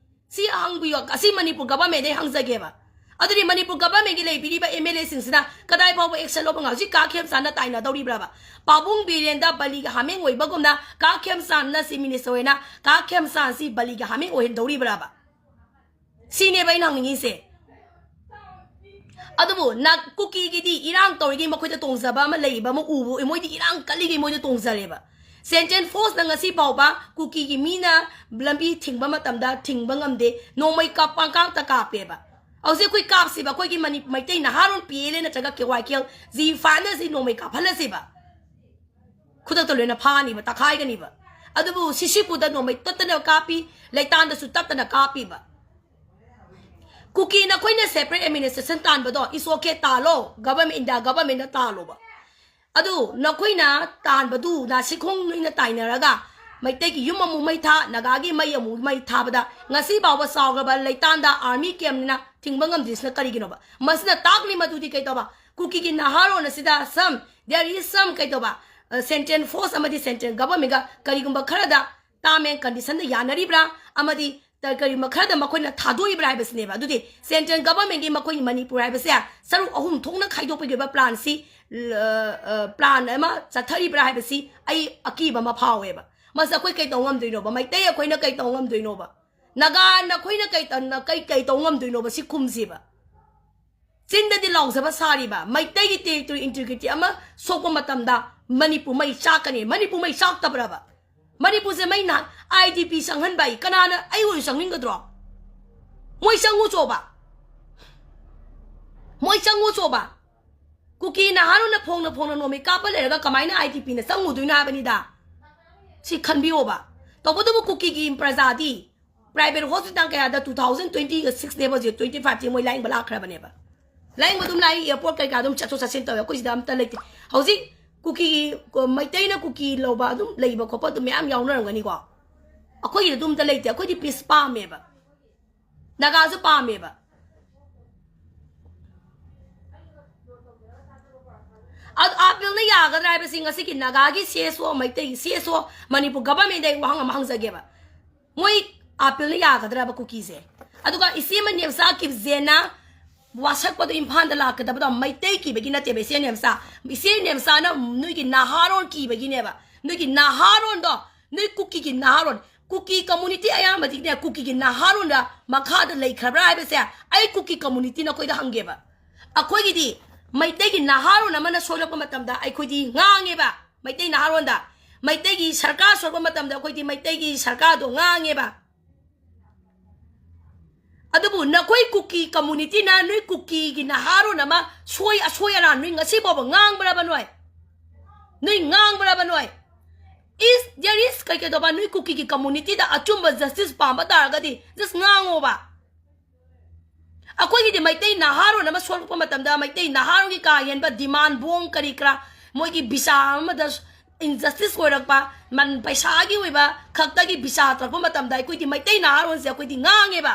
ꯁꯤ ꯍꯪꯕꯤꯌꯣ, ꯑꯁꯤ ꯃꯅꯤꯄꯨꯔ ꯒꯕꯔꯃꯦꯟꯗꯩ ꯍꯪꯖꯒꯦꯕ꯫ ꯑꯗꯨꯗꯤ ꯃꯅꯤꯄꯨꯔ ꯒꯕꯔꯃꯦꯟꯒꯤ ꯂꯩꯕꯤꯔꯤꯕ ꯑꯦꯝ ꯑꯦꯜ ꯑꯦꯁꯤꯡꯁꯤꯅ ꯀꯗꯥꯏ ꯐꯥꯎꯕ ꯑꯦꯛꯁꯟ ꯂꯧꯕ ꯉꯝ-, ꯍꯧꯖꯤꯛ ꯀꯥ ꯈꯦꯝꯆꯥꯟꯅ ꯇꯥꯏꯅꯗꯧꯔꯤꯕ꯭ꯔꯕ? ꯄꯥꯕꯨꯡ ꯕꯤꯔꯦꯟꯗ ꯕꯂꯤꯒ ꯍꯥꯃꯦꯡ ꯑꯣꯏꯕꯒꯨꯝꯅ ꯀꯥ ꯈꯦꯝꯆꯥꯟꯅ ꯆꯤꯐ ꯃꯤꯅꯤꯁꯇꯔ ꯑꯣꯏꯅ ꯀꯥ ꯈꯦꯝꯆꯥꯟꯁꯤ ꯕꯂꯤꯒ ꯍꯥꯃꯦꯡ ꯑꯣꯏꯍꯟꯗꯧꯔꯤꯕ꯭ꯔꯕ? ꯁꯤꯅꯦꯕ ꯑꯩꯅ ꯍꯪꯅꯤꯡꯉꯤꯁꯦ꯫ ꯑꯗꯨꯕꯨ ꯅ-, ꯀꯨꯀꯤꯒꯤꯗꯤ ꯏꯔꯥꯡ ꯇꯧꯔꯤꯒꯤ ꯃꯈꯣꯏꯗ ꯇꯣꯡꯖꯕ ꯑꯃ ꯂꯩꯕ ꯑꯃ ꯎꯕ, ꯃꯣꯏꯗꯤ ꯏꯔꯥꯡ ꯀꯜꯂꯤꯒꯤ ꯃꯣꯏꯗ ꯇꯣꯡꯖꯔꯦꯕ꯫ ꯁꯦꯟꯇ꯭ꯔꯦꯜ ꯐꯣꯔꯁꯅ ꯉꯁꯤ ꯐꯥꯎꯕ ꯀꯨꯀꯤꯒꯤ ꯃꯤꯅ ꯂꯝꯕꯤ ꯊꯤꯡꯕ ꯃꯇꯝꯗ ꯊꯤꯡꯕ ꯉꯝꯗꯦ꯫ ꯅꯣꯡꯃꯩ ꯀꯥꯞ-, ꯄꯪꯀꯥꯞꯇ ꯀꯥꯞꯄꯦꯕ꯫ ꯍꯧꯖꯤꯛ ꯑꯩꯈꯣꯏ ꯀꯥꯞꯁꯤꯕ, ꯑꯩꯈꯣꯏꯒꯤ ꯃꯅꯤ-, ꯃꯩꯇꯩ ꯅꯍꯥꯔꯣꯟ ꯄꯤ ꯑꯦꯜ ꯑꯦ ꯅꯠꯇ꯭ꯔꯒ ꯀꯦ ꯋꯥꯏ ꯀꯦ ꯑꯦꯜ ꯖꯤ ꯐꯥꯅꯁꯤ ꯅꯣꯡꯃꯩ ꯀꯥꯞꯍꯜꯂꯁꯤꯕ꯫ ꯈꯨꯗꯛꯇ ꯂꯣꯏꯅ ꯐꯥꯅꯤꯕ, ꯇꯛꯈꯥꯏꯒꯅꯤꯕ꯫ ꯑꯗꯨꯕꯨ ꯁꯤꯁꯤꯄꯨꯔꯗ ꯅꯣꯡꯃꯩ ꯇꯠꯇꯅ ꯀꯥꯞꯄꯤ, ꯂꯩꯇꯥꯟꯗꯁꯨ ꯇꯠꯇꯅ ꯀꯥꯞꯄꯤꯕ꯫ ꯀꯨꯀꯤ ꯅꯈꯣꯏꯅ separate administration ꯇꯥꯟꯕꯗꯣ is okay, ꯇꯥꯜꯂꯣ, government, India governmentꯅ ꯇꯥꯜꯂꯣꯕ꯫ ꯑꯗꯨ ꯅꯈꯣꯏꯅ ꯇꯥꯟꯕꯗꯨ ꯅꯥꯁꯤꯈꯣꯡ ꯅꯣꯏꯅ ꯇꯥꯏꯅꯔꯒ ꯃꯩꯇꯩꯒꯤ ꯌꯨꯝ ꯑꯃꯨꯛ ꯃꯩ ꯊꯥ, ꯅꯥꯒꯥꯒꯤ ꯃꯩ ꯑꯃꯨꯛ ꯃꯩ ꯊꯥꯕꯗ ꯉꯁꯤ ꯐꯥꯎꯕ ꯆꯥꯎꯈ꯭ꯔꯕ ꯂꯩꯇꯥꯟꯗ army campꯅꯤꯅ ꯊꯤꯡꯕ ꯉꯝꯗ꯭ꯔꯤꯁꯤꯅ ꯀꯔꯤꯒꯤꯅꯣꯕ? ꯃꯁꯤꯅ ꯇꯥꯛꯂꯤ ꯃꯗꯨꯗꯤ ꯀꯩꯗꯧꯕ? ꯀꯨꯀꯤꯒꯤ ꯅꯍꯥꯔꯣꯟ ꯑꯁꯤꯗ some, there is some ꯀꯩꯗꯧꯕ, ꯑ, central force ꯑꯃꯗꯤ central governmentꯒ ꯀꯔꯤꯒꯨꯝꯕ ꯈꯔꯗ term and conditionꯗ ꯌꯥꯅꯔꯤꯕ꯭ꯔꯥ? ꯑꯃꯗꯤ ꯇ-, ꯀꯔꯤꯒꯨꯝꯕ ꯈꯔꯗ ꯃꯈꯣꯏꯅ ꯊꯥꯗꯣꯛꯏꯕ꯭ꯔꯥ ꯍꯥꯏꯕꯁꯤꯅꯦꯕ꯫ ꯑꯗꯨꯗꯤ central governmentꯒꯤ ꯃꯈꯣꯏꯒꯤ ꯃꯅꯤꯄꯨꯔ ꯍꯥꯏꯕꯁꯦ ꯁꯔꯨꯛ ꯑꯍꯨꯝ ꯊꯣꯛꯅ ꯈꯥꯏꯗꯣꯛꯄꯒꯤ ꯑꯣꯏꯕ planꯁꯤ, ꯑ, ꯑ, plan ꯑꯃ ꯆꯠꯊꯔꯤꯕ꯭ꯔꯥ ꯍꯥꯏꯕꯁꯤ ꯑꯩ ꯑꯀꯤꯕ ꯑꯃ ꯐꯥꯎꯋꯦꯕ꯫ ꯃꯁꯤ ꯑꯩꯈꯣꯏ ꯀꯩ ꯇꯧ ꯉꯝꯗꯣꯏꯅꯣꯕ? ꯃꯩꯇꯩ ꯑꯩꯈꯣꯏꯅ ꯀꯩ ꯇꯧ ꯉꯝꯗꯣꯏꯅꯣꯕ? ꯅꯥꯒꯥ ꯅꯈꯣꯏꯅ ꯀꯩ ꯇ-, ꯅ-, ꯀꯩ, ꯀꯩ ꯇꯧ ꯉꯝꯗꯣꯏꯅꯣꯕ? ꯁꯤ ꯈꯨꯝꯁꯤꯕ꯫ ꯆꯤꯟꯗꯗꯤ ꯂꯥꯎꯖꯕ ꯁꯥꯔꯤꯕ, ꯃꯩꯇꯩꯒꯤ territory integrity ꯑꯃ ꯁꯣꯛꯄ ꯃꯇꯝꯗ ꯃꯅꯤꯄꯨꯔ ꯃꯩ ꯆꯥꯛꯀꯅꯤ꯫ ꯃꯅꯤꯄꯨꯔ ꯃꯩ ꯆꯥꯛꯇꯕ꯭ꯔꯕ? ꯃꯅꯤꯄꯨꯔꯁꯦ ꯃꯩ ꯅꯍꯥꯟ IDP ꯆꯪꯍꯟꯕ ꯑꯩ ꯀꯅꯥꯅ ꯑꯩ ꯑꯣꯏꯔꯁꯨ ꯆꯪꯅꯤꯡꯒꯗ꯭ꯔꯣ? ꯃꯣꯏ ꯆꯪꯉꯨ ꯆꯣꯕ, ꯃꯣꯏ ꯆꯪꯉꯨ ꯆꯣꯕ꯫ ꯀꯨꯀꯤ ꯅꯍꯥꯔꯣꯟꯅ ꯐꯣꯡꯅ ꯐꯣꯡꯅ ꯅꯣꯡꯃꯩ ꯀꯥꯞꯄ ꯂꯩꯔꯒ ꯀꯃꯥꯏꯅ IDPꯅ ꯆꯪꯉꯨꯗꯣꯏꯅꯣ ꯍꯥꯏꯕꯅꯤꯗ꯫ ꯁꯤ ꯈꯟꯕꯤꯌꯣꯕ꯫ ꯇꯧꯕꯇꯕꯨ ꯀꯨꯀꯤꯒꯤ ꯄ꯭ꯔꯖꯥꯗꯤ private hospital ꯀꯌꯥꯗ two thousand twenty sixꯅꯦꯕ, ꯍꯧꯖꯤꯛ twenty fiveꯁꯦ ꯃꯣꯏ ꯂꯥꯌꯦꯡꯕ ꯂꯥꯛꯈ꯭ꯔꯕꯅꯦꯕ꯫ ꯂꯥꯌꯦꯡꯕ ꯑꯗꯨꯝ ꯂꯥꯛꯏ, airport ꯀꯩꯀꯥ ꯑꯗꯨꯝ ꯆꯠꯊꯣꯛ ꯆꯠꯁꯤꯟ ꯇꯧꯋꯦ꯫ ꯑꯩꯈꯣꯏ ꯁꯤꯗ ꯑꯝꯇ ꯂꯩꯇꯦ꯫ ꯍꯧꯖꯤꯛ ꯀꯨꯀꯤ, ꯀꯣ-, ꯃꯩꯇꯩꯅ ꯀꯨꯀꯤ ꯂꯧꯕ ꯑꯗꯨꯝ ꯂꯩꯕ ꯈꯣꯠꯄ ꯑꯗꯨꯝ ꯃꯌꯥꯝ ꯌꯥꯎꯅꯔꯝꯒꯅꯤꯀꯣ꯫ ꯑꯩꯈꯣꯏꯒꯤꯗꯤ ꯑꯗꯨꯝꯇ ꯂꯩꯇꯦ꯫ ꯑꯩꯈꯣꯏꯗꯤ peace ꯄꯥꯝꯃꯦꯕ꯫ ꯅꯥꯒꯥꯁꯨ ꯄꯥꯝꯃꯦꯕ꯫ ꯑꯗꯨ ꯑꯥꯄꯤꯜꯅ ꯌꯥꯒꯗ꯭ꯔꯥ ꯍꯥꯏꯕꯁꯤ ꯉꯁꯤꯒꯤ ꯅꯥꯒꯥꯒꯤ CSO, ꯃꯩꯇꯩꯒꯤ CSO, ꯃꯅꯤꯄꯨꯔ governmentꯗ ꯑꯩ ꯋꯥꯍꯪ ꯑꯃ ꯍꯪꯖꯒꯦꯕ꯫ ꯃꯣꯏ ꯑꯥꯄꯤꯜꯅ ꯌꯥꯒꯗ꯭ꯔꯕ ꯀꯨꯀꯤꯁꯦ? ꯑꯗꯨꯒ ꯏꯆꯦ ꯑꯃ ꯅꯦꯝꯆꯥ ꯀꯤꯞꯖꯦꯟꯅ ꯋꯥꯁꯛꯄꯗꯣ ꯏꯝꯐꯥꯜꯗ ꯂꯥꯛꯀꯗꯕꯗꯣ ꯃꯩꯇꯩ ꯀꯤꯕꯒꯤ ꯅꯠꯇꯦꯕ, ꯏꯆꯦ ꯅꯦꯝꯆꯥ꯫ ꯏꯆꯦ ꯅꯦꯝꯆꯥꯅ ꯅꯣꯏꯒꯤ ꯅꯍꯥꯔꯣꯟ ꯀꯤꯕꯒꯤꯅꯦꯕ꯫ ꯅꯣꯏꯒꯤ ꯅꯍꯥꯔꯣꯟꯗꯣ, ꯅꯣꯏ ꯀꯨꯀꯤꯒꯤ ꯅꯍꯥꯔꯣꯟ, ꯀꯨꯀꯤ community ꯑꯌꯥꯝꯕꯗꯤꯅꯦ, ꯀꯨꯀꯤꯒꯤ ꯅꯍꯥꯔꯣꯟꯗ ꯃꯈꯥꯗ ꯂꯩꯈ꯭ꯔꯕ꯭ꯔꯥ ꯍꯥꯏꯕꯁꯦ ꯑꯩ ꯀꯨꯀꯤ community ꯅꯈꯣꯏꯗ ꯍꯪꯒꯦꯕ꯫ ꯑꯩꯈꯣꯏꯒꯤꯗꯤ ꯃꯩꯇꯩꯒꯤ ꯅꯍꯥꯔꯣꯟ ꯑꯃꯅ ꯁꯣꯏꯔꯛꯄ ꯃꯇꯝꯗ ꯑꯩꯈꯣꯏꯗꯤ ꯉꯥꯡꯉꯦꯕ꯫ ꯃꯩꯇꯩ ꯅꯍꯥꯔꯣꯟꯗ, ꯃꯩꯇꯩꯒꯤ ꯁꯔꯀꯥꯔ ꯁꯣꯛꯄ ꯃꯇꯝꯗ ꯑꯩꯈꯣꯏꯗꯤ ꯃꯩꯇꯩꯒꯤ ꯁꯔꯀꯥꯔꯗꯣ ꯉꯥꯡꯉꯦꯕ꯫ ꯑꯗꯨꯕꯨ ꯅꯈꯣꯏ ꯀꯨꯀꯤ ꯀꯝꯃꯨꯅꯤꯇꯤꯅ ꯅꯣꯏ ꯀꯨꯀꯤꯒꯤ ꯅꯍꯥꯔꯣꯟ ꯑꯃ ꯁꯣꯏ ꯑꯁꯣꯏ ꯑꯔꯥꯟ ꯅꯣꯏ ꯉꯁꯤ ꯐꯥꯎꯕ ꯉꯥꯡꯕ꯭ꯔꯕ ꯅꯣꯏ? ꯅꯣꯏ ꯉꯥꯡꯕ꯭ꯔꯕ ꯅꯣꯏ? Is there is ꯀꯩ ꯀꯩꯗꯧꯕ ꯅꯣꯏ ꯀꯨꯀꯤꯒꯤ ꯀꯝꯃꯨꯅꯤꯇꯤꯗ ꯑꯆꯨꯝꯕ ꯖꯁꯇꯤꯁ ꯄꯥꯝꯕ ꯇꯥꯔꯒꯗꯤ ꯖꯁ ꯉꯥꯡꯉꯣꯕ꯫ ꯑꯩꯈꯣꯏꯒꯤꯗꯤ ꯃꯩꯇꯩ ꯅꯍꯥꯔꯣꯟ ꯑꯃ ꯁꯣꯛꯂꯛꯄ ꯃꯇꯝꯗ ꯃꯩꯇꯩ ꯅꯍꯥꯔꯣꯟꯒꯤ ꯀꯥ ꯍꯦꯟꯕ ꯗꯤꯃꯥꯟ ꯕꯣꯡ ꯀꯔꯤ ꯀꯔꯥ ꯃꯣꯏꯒꯤ ꯕꯤꯁꯥ ꯑꯃꯗ ꯏꯟꯖꯁꯇꯤꯁ ꯑꯣꯏꯔꯛꯄ ꯃꯟ ꯄꯩꯁꯥꯒꯤ ꯑꯣꯏꯕ ꯈꯛꯇꯒꯤ ꯕꯤꯁꯥ ꯇꯧꯔꯛꯄ ꯃꯇꯝꯗ ꯑꯩꯈꯣꯏꯗꯤ ꯃꯩꯇꯩ ꯅꯍꯥꯔꯣꯟꯁꯦ ꯑꯩꯈꯣꯏꯗꯤ ꯉꯥꯡꯉꯦꯕ꯫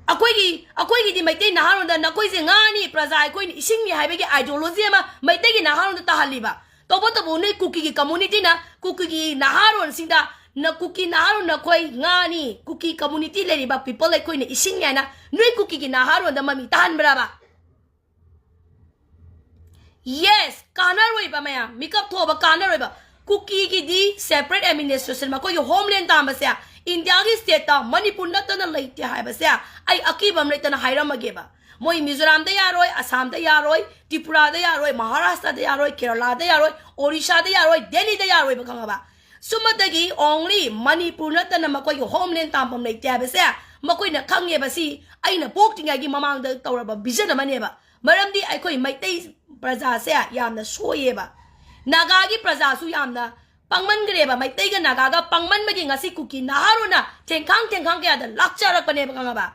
ꯑꯩꯈꯣꯏꯒꯤ ꯑꯩꯈꯣꯏꯒꯤꯗꯤ ꯃꯩꯇꯩ ꯅꯍꯥꯔꯣꯟꯗ ꯅꯈꯣꯏꯁꯦ ꯉꯥꯅꯤ ꯄ꯭ꯔꯖꯥ ꯑꯩꯈꯣꯏꯅ ꯏꯁꯤꯡꯅꯤ ꯍꯥꯏꯕꯒꯤ ideology ꯑꯃ ꯃꯩꯇꯩꯒꯤ ꯅꯍꯥꯔꯣꯟꯗ ꯇꯥꯍꯜꯂꯤꯕ꯫ ꯇꯧꯕꯇꯕꯨ ꯅꯣꯏ ꯀꯨꯀꯤꯒꯤ ꯀꯝꯃꯨꯅꯤꯇꯤꯅ ꯀꯨꯀꯤꯒꯤ ꯅꯍꯥꯔꯣꯟꯁꯤꯡꯗ ꯅ ꯀꯨꯀꯤ ꯅꯍꯥꯔꯣꯟ ꯅꯈꯣꯏ ꯉꯥꯅꯤ ꯀꯨꯀꯤ ꯀꯝꯃꯨꯅꯤꯇꯤ ꯂꯩꯔꯤꯕ ꯄꯤꯄꯜ ꯑꯩꯈꯣꯏꯅ ꯏꯁꯤꯡꯅꯤ ꯍꯥꯏꯅ ꯅꯣꯏ ꯀꯨꯀꯤꯒꯤ ꯅꯍꯥꯔꯣꯟꯗ ꯃꯃꯤ ꯇꯥꯍꯟꯕ꯭ꯔꯕ? Yes, ꯀꯥꯟꯅꯔꯣꯏꯕ ꯃꯌꯥꯝ ꯃꯤꯀꯞ ꯊꯣꯛꯑꯕ ꯀꯥꯟꯅꯔꯣꯏꯕ꯫ ꯀꯨꯀꯤꯒꯤꯗꯤ separate administration ꯃꯈꯣꯏꯒꯤ ꯍꯣꯝꯂꯦꯟ ꯇꯥꯝꯕꯁꯦ ꯏꯟꯗꯤꯌꯥꯒꯤ ꯁ꯭ꯇꯦꯠꯇ ꯃꯅꯤꯄꯨꯔ ꯅꯠꯇꯅ ꯂꯩꯇꯦ ꯍꯥꯏꯕꯁꯦ ꯑꯩ ꯑꯀꯤꯕ ꯑꯃ ꯂꯩꯇꯅ ꯍꯥꯏꯔꯝꯃꯒꯦꯕ꯫ ꯃꯣꯏ ꯃꯤꯖꯣꯔꯥꯝꯗ ꯌꯥꯔꯣꯏ, ꯑꯁꯥꯝꯗ ꯌꯥꯔꯣꯏ, ꯇ꯭ꯔꯤꯄꯨꯔꯥꯗ ꯌꯥꯔꯣꯏ, ꯃꯍꯥꯔꯥꯁꯇ꯭ꯔꯗ ꯌꯥꯔꯣꯏ, ꯀꯦꯔꯂꯥꯗ ꯌꯥꯔꯣꯏ, ꯑꯣꯔꯤꯁꯥꯗ ꯌꯥꯔꯣꯏ, ꯗꯦꯜꯂꯤꯗ ꯌꯥꯔꯣꯏꯕ, ꯈꯪꯉꯕ? ꯁꯨꯝꯃꯇꯒꯤ only ꯃꯅꯤꯄꯨꯔ ꯅꯠꯇꯅ ꯃꯈꯣꯏꯒꯤ ꯍꯣꯝꯂꯦꯟ ꯇꯥꯝꯐꯝ ꯂꯩꯇꯦ ꯍꯥꯏꯕꯁꯦ ꯃꯈꯣꯏꯅ ꯈꯪꯉꯦꯕ꯫ ꯁꯤ ꯑꯩꯅ ꯄꯣꯛꯇ꯭ꯔꯤꯉꯩꯒꯤ ꯃꯃꯥꯡꯗ ꯇꯧꯔꯕ ꯚꯤꯖꯟ ꯑꯃꯅꯦꯕ꯫ ꯃꯔꯝꯗꯤ ꯑꯩꯈꯣꯏ ꯃꯩꯇꯩ ꯄ꯭ꯔꯖꯥꯁꯦ ꯌꯥꯝꯅ ꯁꯣꯏꯌꯦꯕ꯫ ꯅꯥꯒꯥꯒꯤ ꯄ꯭ꯔꯖꯥꯁꯨ ꯌꯥꯝꯅ ꯄꯪꯃꯟꯈ꯭ꯔꯦꯕ꯫ ꯃꯩꯇꯩꯒ ꯅꯥꯒꯥꯒ ꯄꯪꯃꯟꯕꯒꯤ ꯉꯁꯤ ꯀꯨꯀꯤ ꯅꯍꯥꯔꯣꯟꯅ ꯊꯦꯡꯈꯥꯡ ꯊꯦꯡꯈꯥꯡ ꯀꯌꯥꯗ ꯂꯥꯛꯆꯔꯛꯄꯅꯦꯕ, ꯈꯪꯉꯕ?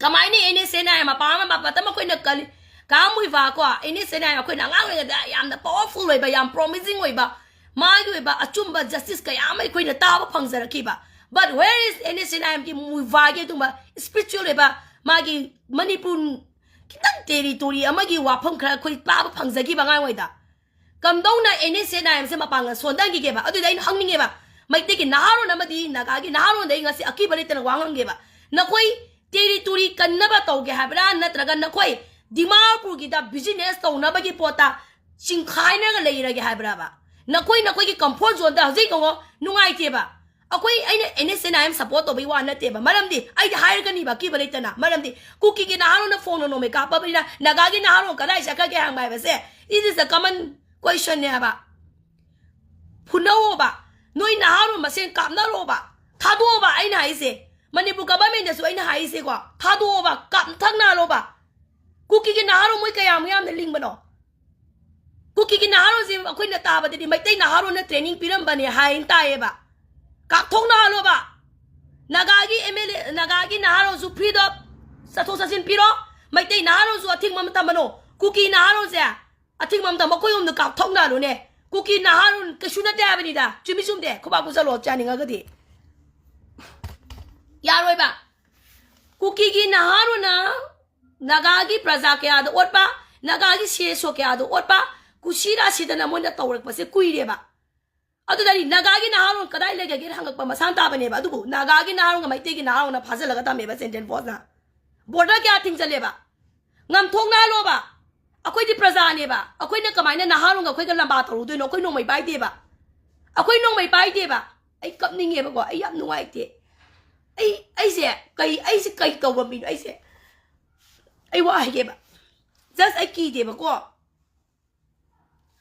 ꯀꯃꯥꯏꯅ N S N I M ꯃꯄꯥ ꯑꯃ ꯃꯇꯝ ꯑꯩꯈꯣꯏꯅ ꯀꯜꯂꯤ ꯀꯥ ꯃꯨꯏꯚꯥ ꯀꯣ, N S N I M ꯑꯩꯈꯣꯏꯅ ꯑꯉꯥꯡ ꯑꯣꯏꯔꯤꯉꯩꯗ ꯌꯥꯝꯅ ꯄꯋꯥꯔꯐꯨꯜ ꯑꯣꯏꯕ, ꯌꯥꯝ ꯄ꯭ꯔꯣꯃꯤꯁꯤꯡ ꯑꯣꯏꯕ, ꯃꯥꯒꯤ ꯑꯣꯏꯕ ꯑꯆꯨꯝꯕ ꯖꯁꯇꯤꯁ ꯀꯌꯥ ꯑꯃ ꯑꯩꯈꯣꯏꯅ ꯇꯥꯕ ꯐꯪꯖꯔꯛꯈꯤꯕ꯫ But where is N S N I ꯑꯦꯝꯒꯤ ꯃꯨꯏꯚꯥꯒꯤ ꯑꯗꯨꯒꯨꯝꯕ ꯏꯁꯄꯤꯔꯤꯆꯨꯋꯦꯜ ꯑꯣꯏꯕ ꯃꯥꯒꯤ ꯃꯅꯤꯄꯨꯔ ꯈꯤꯇꯪ ꯇꯦꯔꯤꯇꯣꯔꯤ ꯑꯃꯒꯤ ꯋꯥꯐꯝ ꯈꯔ ꯑꯩꯈꯣꯏ ꯇꯥꯕ ꯐꯪꯖꯈꯤꯕ ꯑꯉꯥꯡ ꯑꯣꯏꯗ? ꯀꯝꯗꯧꯅ ꯑꯦꯟ ꯑꯦꯁ ꯑꯦꯟ ꯑꯥꯏ ꯑꯦꯝꯁꯦ ꯃꯄꯥꯡꯒꯜ ꯁꯣꯟꯊꯍꯟꯈꯤꯒꯦꯕ? ꯑꯗꯨꯗ ꯑꯩꯅ ꯍꯪꯅꯤꯡꯉꯦꯕ, ꯃꯩꯇꯩꯒꯤ ꯅꯍꯥꯔꯣꯟ ꯑꯃꯗꯤ ꯅꯥꯒꯥꯒꯤ ꯅꯍꯥꯔꯣꯟꯗ ꯑꯩ ꯉꯁꯤ ꯑꯀꯤꯕ ꯂꯩꯇꯅ ꯋꯥ ꯉꯥꯡꯒꯦꯕ꯫ ꯅꯈꯣꯏ ꯇꯦꯔꯤꯇꯣꯔꯤ ꯀꯟꯅꯕ ꯇꯧꯒꯦ ꯍꯥꯏꯕ꯭ꯔꯥ, ꯅꯠꯇ꯭ꯔꯒ ꯅꯈꯣꯏ ꯗꯤꯃꯥꯄꯨꯔꯒꯤꯗ ꯕꯤꯖꯤꯅꯦꯁ ꯇꯧꯅꯕꯒꯤ ꯄꯣꯠꯇ ꯆꯤꯡꯈꯥꯏꯅꯔꯒ ꯂꯩꯔꯒꯦ ꯍꯥꯏꯕ꯭ꯔꯕ? ꯅꯈꯣꯏ ꯅꯈꯣꯏꯒꯤ ꯀꯝꯐꯣꯔꯠ ꯖꯣꯟꯗ ꯍꯧꯖꯤꯛ ꯌꯦꯡꯉꯣ, ꯅꯨꯡꯉꯥꯏꯇꯦꯕ꯫ ꯑꯩꯈꯣꯏ, ꯑꯩꯅ N S N I M support ꯇꯧꯕꯒꯤ ꯋꯥ ꯅꯠꯇꯦꯕ, ꯃꯔꯝꯗꯤ ꯑꯩꯗꯤ ꯍꯥꯏꯔꯒꯅꯤꯕ ꯑꯀꯤꯕ ꯂꯩꯇꯅ, ꯃꯔꯝꯗꯤ ꯀꯨꯀꯤꯒꯤ ꯅꯍꯥꯔꯣꯟꯅ ꯐꯣꯟꯅ ꯅꯣꯡꯃꯩ ꯀꯥꯞꯄꯕꯅꯤꯅ ꯅꯥꯒꯥꯒꯤ ꯅꯍꯥꯔꯣꯟ ꯀꯗꯥꯏ ꯆꯠꯈ꯭ꯔꯒꯦ ꯍꯪꯕ ꯍꯥꯏꯕꯁꯦ, it is a common Questionꯅꯦ ꯍꯥꯏꯕ꯫ ꯐꯨꯅꯧꯑꯣꯕ꯫ ꯅꯣꯏ ꯅꯍꯥꯔꯣꯜ ꯃꯁꯦꯟ ꯀꯥꯞꯅꯔꯣꯕ꯫ ꯊꯥꯗꯣꯛꯑꯣꯕ ꯑꯩꯅ ꯍꯥꯏꯁꯦ꯫ ꯃꯅꯤꯄꯨꯔ governmentꯅꯁꯨ ꯑꯩꯅ ꯍꯥꯏꯁꯦꯀꯣ, ꯊꯥꯗꯣꯛꯑꯣꯕ, ꯀꯥꯞꯊꯛꯅꯍꯜꯂꯣꯕ꯫ ꯀꯨꯀꯤꯒꯤ ꯅꯍꯥꯔꯣꯜ ꯃꯣꯏ ꯀꯌꯥꯃꯨꯛ ꯌꯥꯝꯅ ꯂꯤꯡꯕꯅꯣ? ꯀꯨꯀꯤꯒꯤ ꯅꯍꯥꯔꯣꯜꯁꯦ ꯑꯩꯈꯣꯏꯅ ꯇꯥꯕꯗꯗꯤ ꯃꯩꯇꯩ ꯅꯍꯥꯔꯣꯜꯅ training ꯄꯤꯔꯝꯕꯅꯦ ꯍꯥꯏꯅ ꯇꯥꯏꯌꯦꯕ꯫ ꯀꯥꯞꯊꯣꯛꯅꯍꯜꯂꯣꯕ꯫ ꯅꯥꯒꯥꯒꯤ MLA, ꯅꯥꯒꯥꯒꯤ ꯅꯍꯥꯔꯣꯜꯁꯨ freedom, ꯆꯠꯊꯣꯛ ꯆꯠꯁꯤꯟ ꯄꯤꯔꯣ꯫ ꯃꯩꯇꯩ ꯅꯍꯥꯔꯣꯜꯁꯨ ꯑꯊꯤꯡꯕ ꯑꯃ ꯊꯝꯃꯅꯣ꯫ ꯀꯨꯀꯤ ꯅꯍꯥꯔꯣꯜꯁꯦ ꯑꯊꯤꯡꯕ ꯑꯃ ꯊꯝꯃ ꯑꯩꯈꯣꯏꯔꯣꯝꯗ ꯀꯥꯞꯊꯣꯛꯅꯍꯜꯂꯨꯅꯦ꯫ ꯀꯨꯀꯤ ꯅꯍꯥꯔꯣꯜ ꯀꯩꯁꯨ ꯅꯠꯇꯦ ꯍꯥꯏꯕꯅꯤꯗ꯫ ꯆꯨꯝꯃꯤ ꯆꯨꯝꯗꯦ? ꯈꯨꯕꯥꯛ ꯈꯨꯁꯜꯂꯣ ꯆꯥꯅꯤꯡꯉꯒꯗꯤ꯫ ꯌꯥꯔꯣꯏꯕ꯫ ꯀꯨꯀꯤꯒꯤ ꯅꯍꯥꯔꯣꯜꯅ ꯅꯥꯒꯥꯒꯤ ꯄ꯭ꯔꯖꯥ ꯀꯌꯥꯗ ꯑꯣꯠꯄ, ꯅꯥꯒꯥꯒꯤ CSO ꯀꯌꯥꯗ ꯑꯣꯠꯄ, ꯀꯨꯁꯤ ꯔꯥꯁꯤꯗꯅ ꯃꯣꯏꯅ ꯇꯧꯔꯛꯄꯁꯦ ꯀꯨꯏꯔꯦꯕ꯫ ꯑꯗꯨꯗꯗꯤ ꯅꯥꯒꯥꯒꯤ ꯅꯍꯥꯔꯣꯜ ꯀꯗꯥꯏ ꯂꯩꯒꯦꯅ ꯍꯪꯉꯛꯄ ꯃꯁꯥꯅ ꯇꯥꯕꯅꯦꯕ꯫ ꯑꯗꯨꯕꯨ ꯅꯥꯒꯥꯒꯤ ꯅꯍꯥꯔꯣꯜꯒ ꯃꯩꯇꯩꯒꯤ ꯅꯍꯥꯔꯣꯜꯅ ꯐꯥꯖꯤꯜꯂꯒ ꯊꯝꯃꯦꯕ central forceꯅ꯫ Border ꯀꯌꯥ ꯊꯤꯡꯖꯜꯂꯦꯕ? ꯉꯝꯊꯣꯛꯅꯍꯜꯂꯣꯕ꯫ ꯑꯩꯈꯣꯏꯗꯤ ꯄ꯭ꯔꯖꯥꯅꯦꯕ꯫ ꯑꯩꯈꯣꯏꯅ ꯀꯃꯥꯏꯅ ꯅꯍꯥꯔꯣꯜꯒ ꯑꯩꯈꯣꯏꯒ ꯂꯝꯕꯥ ꯇꯧꯔꯨꯗꯣꯏꯅꯣ? ꯑꯩꯈꯣꯏ ꯅꯣꯡꯃꯩ ꯄꯥꯏꯗꯦꯕ꯫ ꯑꯩꯈꯣꯏ ꯅꯣꯡꯃꯩ ꯄꯥꯏꯗꯦꯕ꯫ ꯑꯩ ꯀꯞꯅꯤꯡꯉꯦꯕꯀꯣ꯫ ꯑꯩ ꯌꯥꯝ ꯅꯨꯡꯉꯥꯏꯇꯦ꯫ ꯑꯩ, ꯑꯩꯁꯦ ꯀꯩ, ꯑꯩꯁꯦ ꯀꯩ ꯇꯧꯕ ꯃꯤꯅꯣ? ꯑꯩꯁꯦ, ꯑꯩ ꯋꯥ ꯍꯥꯏꯒꯦꯕ꯫ Just ꯑꯩ ꯀꯤꯗꯦꯕꯀꯣ꯫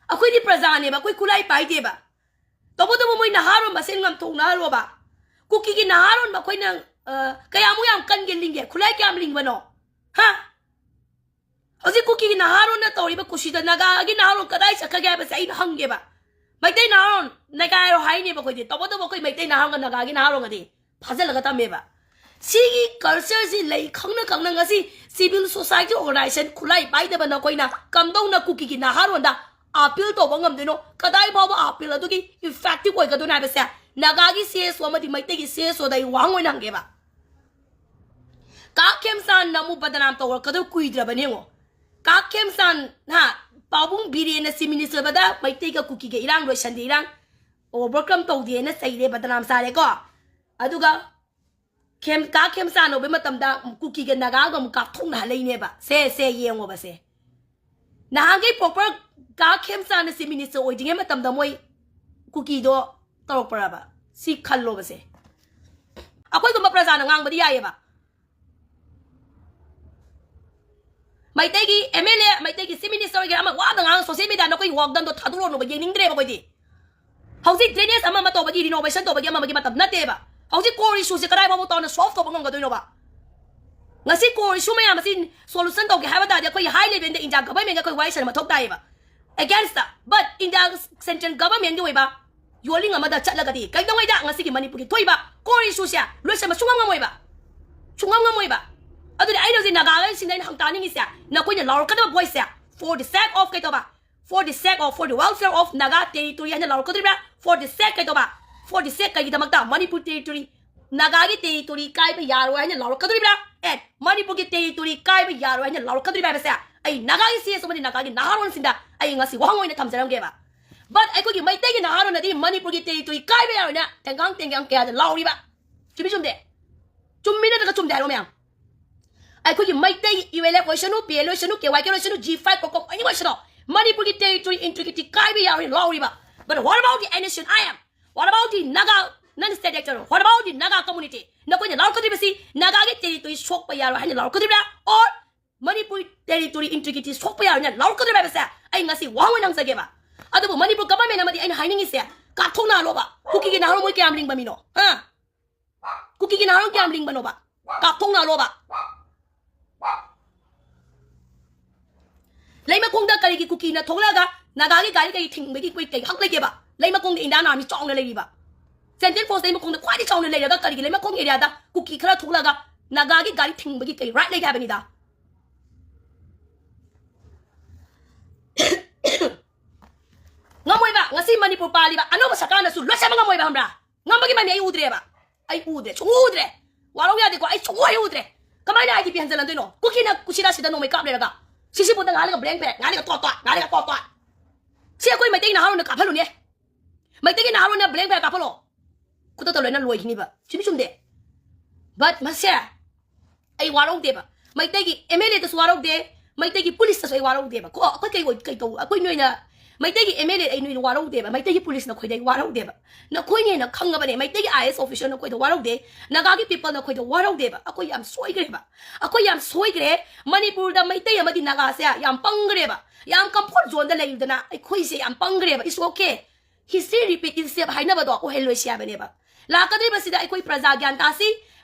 ꯑꯩꯈꯣꯏꯗꯤ ꯄ꯭ꯔꯖꯥꯅꯦꯕ, ꯑꯩꯈꯣꯏ ꯈꯨꯠꯂꯥꯏ ꯄꯥꯏꯗꯦꯕ꯫ ꯇꯧꯕꯇꯕꯨ ꯃꯣꯏ ꯅꯍꯥꯔꯣꯜ ꯃꯁꯦꯟ ꯉꯝꯊꯣꯛꯅꯍꯜꯂꯣꯕ꯫ ꯀꯨꯀꯤꯒꯤ ꯅꯍꯥꯔꯣꯜ ꯃꯈꯣꯏꯅ, ꯑ, ꯀꯌꯥꯃꯨꯛ ꯌꯥꯝ ꯀꯟꯒꯦ, ꯂꯤꯡꯒꯦ? ꯈꯨꯠꯂꯥꯏ ꯀꯌꯥꯝ ꯂꯤꯡꯕꯅꯣ? ꯍꯥ? ꯍꯧꯖꯤꯛ ꯀꯨꯀꯤꯒꯤ ꯅꯍꯥꯔꯣꯜꯅ ꯇꯧꯔꯤꯕ ꯀꯨꯁꯤꯗ ꯅꯥꯒꯥꯒꯤ ꯅꯍꯥꯔꯣꯜ ꯀꯗꯥꯏ ꯆꯠꯈ꯭ꯔꯒꯦ ꯍꯥꯏꯕꯁꯦ ꯑꯩꯅ ꯍꯪꯒꯦꯕ꯫ ꯃꯩꯇꯩ ꯅꯍꯥꯔꯣꯜ ꯅꯩꯒꯥꯏꯔꯣ ꯍꯥꯏꯅꯦꯕ ꯑꯩꯈꯣꯏꯗꯤ꯫ ꯇꯧꯕꯇꯕꯨ ꯑꯩꯈꯣꯏ ꯃꯩꯇꯩ ꯅꯍꯥꯔꯣꯜꯒ ꯅꯥꯒꯥꯒꯤ ꯅꯍꯥꯔꯣꯜꯒꯗꯤ ꯐꯥꯖꯤꯜꯂꯒ ꯊꯝꯃꯦꯕ꯫ ꯁꯤꯒꯤ cultureꯁꯤ ꯂꯩ ꯈꯪꯅ ꯈꯪꯅ ꯉꯁꯤ civil society organization ꯈꯨꯠꯂꯥꯏ ꯄꯥꯏꯗꯕ ꯅꯈꯣꯏꯅ ꯀꯝꯗꯧꯅ ꯀꯨꯀꯤꯒꯤ ꯅꯍꯥꯔꯣꯟꯗ appeal ꯇꯧꯕ ꯉꯝꯗꯣꯏꯅꯣ? ꯀꯗꯥꯏ ꯐꯥꯎꯕ appeal ꯑꯗꯨꯒꯤ effective ꯑꯣꯏꯒꯗꯣꯏꯅꯣ ꯍꯥꯏꯕꯁꯦ ꯅꯥꯒꯥꯒꯤ CSO ꯑꯃꯗꯤ ꯃꯩꯇꯩꯒꯤ CSOꯗ ꯑꯩ ꯋꯥꯍꯪ ꯑꯣꯏꯅ ꯍꯪꯒꯦꯕ꯫ ꯀꯥ ꯈꯦꯝꯆꯥꯟꯅ ꯑꯃꯨꯛ ꯕꯗꯅꯥꯝ ꯇꯧꯔꯛꯀꯗꯕ ꯀꯨꯏꯗ꯭ꯔꯕꯅꯦ ꯌꯦꯡꯉꯣ꯫ ꯀꯥ ꯈꯦꯝꯆꯥꯟ, ꯍꯥ, ꯄꯥꯎꯕꯨꯡ ꯕꯤꯔꯦꯟꯅ Chief Ministerꯕꯗ ꯃꯩꯇꯩꯒ ꯀꯨꯀꯤꯒ ꯏꯔꯥꯡ ꯂꯣꯏꯁꯟꯗꯦ, ꯏꯔꯥꯡ overcome ꯇꯧꯗꯦꯅ ꯆꯩꯔꯦ, ꯕꯗꯅꯥꯝ ꯆꯥꯔꯦꯀꯣ꯫ ꯑꯗꯨꯒ ꯈꯦꯝ-, ꯀꯥ ꯈꯦꯝꯆꯥꯟ ꯎꯕꯩ ꯃꯇꯝꯗ ꯀꯨꯀꯤꯒ ꯅꯥꯒꯥꯒ ꯑꯃꯨꯛ ꯀꯥꯞꯊꯣꯛꯅꯍꯜꯂꯛꯏꯅꯦꯕ꯫ ꯁꯦ, ꯁꯦ, ꯌꯦꯡꯉꯣꯕ ꯁꯦ꯫ ꯅꯍꯥꯟꯈꯩ proper ꯀꯥ ꯈꯦꯝꯆꯥꯟꯅ Chief Minister ꯑꯣꯏꯗ꯭ꯔꯤꯉꯩ ꯃꯇꯝꯗ ꯃꯣꯏ ꯀꯨꯀꯤꯗꯣ ꯇꯧꯔꯛꯄ꯭ꯔꯕ? ꯁꯤ ꯈꯜꯂꯣꯕꯁꯦ꯫ ꯑꯩꯈꯣꯏꯒꯨꯝꯕ ꯄ꯭ꯔꯖꯥꯅ ꯉꯥꯡꯕꯗꯤ ꯌꯥꯏꯌꯦꯕ꯫ ꯃꯩꯇꯩꯒꯤ ꯑꯦꯝ ꯑꯦꯜ ꯑꯦ, ꯃꯩꯇꯩꯒꯤ ꯆꯤꯐ ꯃꯤꯅꯤꯁꯇꯔ ꯑꯣꯏꯒꯦꯔꯥ, ꯑꯃ ꯋꯥ ꯑꯝꯇ ꯉꯥꯡ, ꯁꯣꯁꯤꯌꯦꯜ ꯃꯤꯗꯤꯌꯥ ꯅꯈꯣꯏꯒꯤ ꯋꯥꯛ ꯗꯟꯗꯣ ꯊꯥꯗꯣꯔꯛꯅꯕ ꯌꯦꯡꯅꯤꯡꯗ꯭ꯔꯦꯕ ꯑꯩꯈꯣꯏꯗꯤ꯫ ꯍꯧꯖꯤꯛ ꯗ꯭ꯔꯦꯅꯦꯖ ꯑꯃ ꯑꯃ ꯇꯧꯕꯒꯤ, ꯔꯤꯅꯣꯚꯦꯁꯟ ꯇꯧꯕꯒꯤ, ꯑꯃ ꯑꯃꯒꯤ ꯃꯇꯝ ꯅꯠꯇꯦꯕ꯫ ꯍꯧꯖꯤꯛ ꯀꯣꯔ ꯏꯁꯨꯁꯦ ꯀꯗꯥꯏ ꯐꯥꯎꯕ ꯇꯧꯅ ꯁꯣꯜꯚ ꯇꯧꯕ ꯉꯝꯒꯗꯣꯏꯅꯣꯕ? ꯉꯁꯤ ꯀꯣꯔ ꯏꯁꯨ ꯃꯌꯥꯝ ꯑꯁꯤ ꯁꯣꯂꯨꯁꯟ ꯇꯧꯒꯦ ꯍꯥꯏꯕ ꯇꯥꯔꯗꯤ ꯑꯩꯈꯣꯏꯒꯤ ꯍꯥꯏ ꯂꯦꯚꯦꯜꯗ ꯏꯟꯗꯤꯌꯥ ꯒꯚꯔꯟꯃꯦꯟꯒ ꯑꯩꯈꯣꯏ ꯋꯥꯔꯤ ꯁꯥꯟꯅꯕ ꯃꯊꯧ ꯇꯥꯏꯌꯦꯕ꯫ ꯑꯦꯒꯦꯟꯁꯇ꯫ ꯕꯠ ꯏꯟꯗꯤꯌꯥ ꯁꯦꯟꯇ꯭ꯔꯦꯜ ꯒꯚꯔꯟꯃꯦꯟꯒꯤ ꯑꯣꯏꯕ ꯌꯣꯜꯂꯤꯡ ꯑꯃꯗ ꯆꯠꯂꯒꯗꯤ ꯀꯩꯗꯧꯉꯩꯗ ꯉꯁꯤꯒꯤ ꯃꯅꯤꯄꯨꯔꯒꯤ ꯊꯣꯛꯏꯕ ꯀꯣꯔ ꯏꯁꯨꯁꯦ ꯂꯣꯏꯁꯤꯟꯕ ꯁꯨꯡꯉꯝ ꯉꯝꯃꯣꯏꯕ꯫ ꯁꯨꯡꯉꯝ ꯉꯝꯃꯣꯏꯕ꯫ ꯑꯗꯨꯅ ꯑꯩꯅ ꯍꯧꯖꯤꯛ ꯅꯥꯒꯥꯒꯩꯁꯤꯡꯗ ꯑꯩꯅ ꯍꯪꯇꯥꯅꯤꯡꯉꯤꯁꯦ, ꯅꯈꯣꯏꯅ ꯂꯥꯎꯔꯛꯀꯗꯕ ꯚꯣꯏꯁꯁꯦ for the sake of ꯀꯩꯗꯧꯕ? For the sake of, for the welfare of Naga territory ꯍꯥꯏꯅ ꯂꯥꯎꯔꯛꯀꯗꯧꯔꯤꯕ꯭ꯔꯥ? For the sake ꯀꯩꯗꯧꯕ? For the sake ꯀꯩꯒꯤꯗꯃꯛꯇ? ꯃꯅꯤꯄꯨꯔ ꯇꯦꯔꯤꯇꯣꯔꯤ, ꯅꯥꯒꯥꯒꯤ ꯇꯦꯔꯤꯇꯣꯔꯤ ꯀꯥꯏꯕ ꯌꯥꯔꯣꯏ ꯍꯥꯏꯅ ꯂꯥꯎꯔꯛꯀꯗꯧꯔꯤꯕ꯭ꯔꯥ? ꯑꯦ, ꯃꯅꯤꯄꯨꯔꯒꯤ ꯇꯦꯔꯤꯇꯣꯔꯤ ꯀꯥꯏꯕ ꯌꯥꯔꯣꯏ ꯍꯥꯏꯅ ꯂꯥꯎꯔꯛꯀꯗꯧꯔꯤꯕ꯭ꯔꯥ ꯍꯥꯏꯕꯁꯦ ꯑꯩ ꯅꯥꯒꯥꯒꯤ ꯁꯤ ꯑꯦꯁ ꯑꯃꯗꯤ ꯅꯥꯒꯥꯒꯤ ꯅꯍꯥꯔꯣꯟꯁꯤꯡꯗ ꯑꯩ ꯉꯁꯤ ꯋꯥꯍꯪ ꯑꯣꯏꯅ ꯊꯝꯖꯔꯝꯒꯦꯕ꯫ ꯕꯠ ꯑꯩꯈꯣꯏꯒꯤ ꯃꯩꯇꯩꯒꯤ ꯅꯍꯥꯔꯣꯟꯅꯗꯤ ꯃꯅꯤꯄꯨꯔꯒꯤ ꯇꯦꯔꯤꯇꯣꯔꯤ ꯀꯥꯏꯕ ꯌꯥꯔꯣꯏꯅ ꯊꯦꯡꯒꯥꯡ ꯊꯦꯡꯒꯥꯡ ꯀꯌꯥꯗ ꯂꯥꯎꯔꯤꯕ꯫ ꯆꯨꯝꯃꯤ ꯆꯨꯝꯗꯦ? ꯆꯨꯝꯃꯤ ꯅꯠꯇ꯭ꯔꯒ ꯆꯨꯝꯗꯦ ꯍꯥꯏꯔꯣ ꯃꯌꯥꯝ? ꯑꯩꯈꯣꯏꯒꯤ ꯃꯩꯇꯩ ꯌꯨ ꯑꯦꯜ ꯑꯦꯐ ꯑꯣꯏꯁꯅꯨ, ꯄꯤ ꯑꯦꯜ ꯑꯣꯏꯁꯅꯨ, ꯀꯦ ꯋꯥꯏ ꯀꯦ ꯑꯣꯏꯁꯅꯨ, ꯖꯤ ꯐꯥꯏꯚ ꯀꯣꯀꯣ ꯑꯣꯏꯅꯤꯡ ꯑꯣꯏꯁꯅꯨ, ꯃꯅꯤꯄꯨꯔꯒꯤ ꯇꯦꯔꯤꯇꯣꯔꯤ ꯏꯟꯇꯤꯒ꯭ꯔꯤꯇꯤ ꯀꯥꯏꯕ ꯌꯥꯔꯣꯏ ꯂꯥꯎꯔꯤꯕ꯫ But what about the N S C N I M? What about the Naga non-state actor? What about the Naga community? ꯅꯈꯣꯏꯅ ꯂꯥꯎꯔꯛꯀꯗꯧꯔꯤꯕꯁꯤ ꯅꯥꯒꯥꯒꯤ ꯇꯦꯔꯤꯇꯣꯔꯤ ꯁꯣꯛꯄ ꯌꯥꯔꯣꯏ ꯍꯥꯏꯅ ꯂꯥꯎꯔꯛꯀꯗꯧꯔꯤꯕ꯭ꯔꯥ? Or ꯃꯅꯤꯄꯨꯔ ꯇꯦꯔꯤꯇꯣꯔꯤ ꯏꯟꯇꯤꯒ꯭ꯔꯤꯇꯤ ꯁꯣꯛꯄ ꯌꯥꯔꯣꯏ ꯍꯥꯏꯅ ꯂꯥꯎꯔꯛꯀꯗꯧꯔꯤꯕ꯭ꯔꯥ ꯍꯥꯏꯕꯁꯦ ꯑꯩ ꯉꯁꯤ ꯋꯥꯍꯪ ꯑꯣꯏꯅ ꯍꯪꯖꯒꯦꯕ꯫ ꯑꯗꯨꯕꯨ ꯃꯅꯤꯄꯨꯔ ꯒꯚꯔꯟꯃꯦꯟ ꯑꯃꯗꯤ ꯑꯩꯅ ꯍꯥꯏꯅꯤꯡꯉꯤꯁꯦ, ꯀꯥꯞꯊꯣꯛꯅꯍꯜꯂꯣꯕ꯫ ꯀꯨꯀꯤꯒꯤ ꯅꯍꯥꯔꯣꯜ ꯃꯣꯏ ꯀꯌꯥꯝ ꯂꯤꯡꯕ ꯃꯤꯅꯣ? ꯍꯥ? ꯀꯨꯀꯤꯒꯤ ꯅꯍꯥꯔꯣꯜ ꯀꯌꯥꯝ ꯂꯤꯡꯕꯅꯣꯕ? ꯀꯥꯞꯊꯣꯛꯅꯍꯜꯂꯣꯕ꯫ ꯂꯩꯃꯈꯣꯡꯗ ꯀꯔꯤꯒꯤ ꯀꯨꯀꯤꯅ ꯊꯣꯛꯂꯛꯑꯒ ꯅꯥꯒꯥꯒꯤ ꯒꯥꯔꯤ ꯀꯩ ꯊꯤꯡꯕꯒꯤ ꯀꯩ, ꯀꯩ ꯍꯛ ꯂꯩꯒꯦꯕ? ꯂꯩꯃꯈꯣꯡꯗ ꯏꯟꯗꯤꯌꯥꯟ ꯑꯥꯔꯃꯤ ꯆꯥꯎꯅ ꯂꯩꯔꯤꯕ꯫ ꯁꯦꯟꯇ꯭ꯔꯦꯜ ꯐꯣꯔꯁ ꯂꯩꯃꯈꯣꯡꯗ ꯈ꯭ꯋꯥꯏꯗꯒꯤ ꯆꯥꯎꯅ ꯂꯩꯔꯒ ꯀꯔꯤꯒꯤ ꯂꯩꯃꯈꯣꯡ ꯑꯦꯔꯤꯌꯥꯗ ꯀꯨꯀꯤ ꯈꯔ ꯊꯣꯛꯂꯛꯑꯒ ꯅꯥꯒꯥꯒꯤ ꯒꯥꯔꯤ ꯊꯤꯡꯕꯒꯤ ꯀꯩ ꯔꯥꯏꯠ ꯂꯩꯒꯦ ꯍꯥꯏꯕꯅꯤꯗ? ꯉꯝꯃꯣꯏꯕ꯫ ꯉꯁꯤ ꯃꯅꯤꯄꯨꯔ ꯄꯥꯜꯂꯤꯕ ꯑꯅꯧꯕ ꯁꯔꯀꯥꯔꯅꯁꯨ ꯂꯣꯏꯁꯤꯟꯕ ꯉꯝꯃꯣꯏꯕ, ꯈꯪꯕ꯭ꯔꯥ? ꯉꯝꯕꯒꯤ ꯃꯃꯤ ꯑꯩ ꯎꯗ꯭ꯔꯦꯕ꯫ ꯑꯩ ꯎꯗ꯭ꯔꯦ꯫ ꯁꯨꯡꯎ ꯎꯗ꯭ꯔꯦ꯫ ꯋꯥꯔꯧ ꯌꯥꯗꯦꯀꯣ꯫ ꯑꯩ ꯁꯨꯡꯎ ꯍꯦꯛ ꯎꯗ꯭ꯔꯦ꯫ ꯀꯃꯥꯏꯅ ꯑꯥꯏ ꯗꯤ ꯄꯤ ꯍꯟꯖꯤꯜꯍꯟꯗꯣꯏꯅꯣ? ꯀꯨꯀꯤꯅ ꯀꯨꯁꯤꯔꯥꯁꯤꯗ ꯅꯣꯡꯃꯩ ꯀꯥꯞ ꯂꯩꯔꯒ, ꯁꯤꯁꯤꯕꯨꯗ ꯉꯥꯏꯍꯥꯛ ꯂꯩꯒ ꯕ꯭ꯂꯦꯡ ꯄꯦꯔꯦꯠ, ꯉꯥꯏꯍꯥꯛ ꯂꯩꯒ ꯇꯣꯠ ꯇꯣꯠ, ꯉꯥꯏꯍꯥꯛ ꯂꯩꯒ ꯇꯣꯠ ꯇꯣꯠ꯫ ꯁꯤ ꯑꯩꯈꯣꯏ ꯃꯩꯇꯩꯒꯤ ꯅꯍꯥꯔꯣꯟꯅ ꯀꯥꯞꯍꯜꯂꯨꯅꯦ꯫ ꯃꯩꯇꯩꯒꯤ ꯅꯍꯥꯔꯣꯟꯅ ꯕ꯭ꯂꯦꯡ ꯄꯦꯔꯦꯠ ꯀꯥꯞꯍꯜꯂꯣ꯫ ꯈꯨꯗꯛꯇ ꯂꯣꯏꯅ ꯂꯣꯏꯈꯤꯅꯤꯕ꯫ ꯆꯨꯝꯃꯤ ꯆꯨꯝꯗꯦ? But ꯃꯁꯦ ꯑꯩ ꯋꯥꯔꯧꯗꯦꯕ꯫ ꯃꯩꯇꯩꯒꯤ ꯑꯦꯝ ꯑꯦꯜ ꯑꯦꯗꯁꯨ ꯋꯥꯔꯧꯗꯦ, ꯃꯩꯇꯩꯒꯤ ꯄꯨꯂꯤꯁꯇꯁꯨ ꯑꯩ ꯋꯥꯔꯧꯗꯦꯕ꯫ ꯀꯣ, ꯑꯩꯈꯣꯏ ꯀꯩ ꯑꯣꯏ-, ꯀꯩ ꯇꯧ-, ꯑꯩꯈꯣꯏ ꯅꯣꯏꯅ ꯃꯩꯇꯩꯒꯤ ꯑꯦꯝ ꯑꯦꯜ ꯑꯦ ꯑꯩ ꯅꯣꯏꯗ ꯋꯥꯔꯧꯗꯦꯕ, ꯃꯩꯇꯩꯒꯤ ꯄꯨꯂꯤꯁ ꯅꯈꯣꯏꯗ ꯑꯩ ꯋꯥꯔꯧꯗꯦꯕ, ꯅꯈꯣꯏꯅ ꯍꯦꯟꯅ ꯈꯪꯉꯕꯅꯦ꯫ ꯃꯩꯇꯩꯒꯤ ꯑꯥꯏ ꯑꯦꯁ ꯑꯣꯐꯤꯁꯔ ꯅꯈꯣꯏꯗ ꯋꯥꯔꯧꯗꯦ, ꯅꯥꯒꯥꯒꯤ ꯄꯤꯄꯜ ꯅꯈꯣꯏꯗ ꯋꯥꯔꯧꯗꯦꯕ꯫ ꯑꯩꯈꯣꯏ ꯌꯥꯝ ꯁꯣꯏꯈ꯭ꯔꯦꯕ, ꯑꯩꯈꯣꯏ ꯌꯥꯝ ꯁꯣꯏꯈ꯭ꯔꯦ꯫ ꯃꯅꯤꯄꯨꯔꯗ ꯃꯩꯇꯩ ꯑꯃꯗꯤ ꯅꯥꯒꯥꯁꯦ ꯌꯥꯝ ꯄꯪꯈ꯭ꯔꯦꯕ, ꯌꯥꯝ ꯀꯝꯐꯣꯔꯠ ꯖꯣꯟꯗ ꯂꯩꯔꯨꯗꯅ ꯑꯩꯈꯣꯏꯁꯦ ꯌꯥꯝ ꯄꯪꯈ꯭ꯔꯦꯕ꯫ It's okay, history repeat itself ꯍꯥꯏꯅꯕꯗꯣ ꯑꯣꯏꯍꯜꯂꯣꯏꯁꯤ ꯍꯥꯏꯕꯅꯦꯕ꯫ ꯂꯥꯛꯀꯗꯧꯔꯤꯕꯁꯤꯗ ꯑꯩꯈꯣꯏ ꯄ꯭ꯔꯖꯥ ꯒ꯭ꯌꯥꯟ ꯇꯥꯁꯤ꯫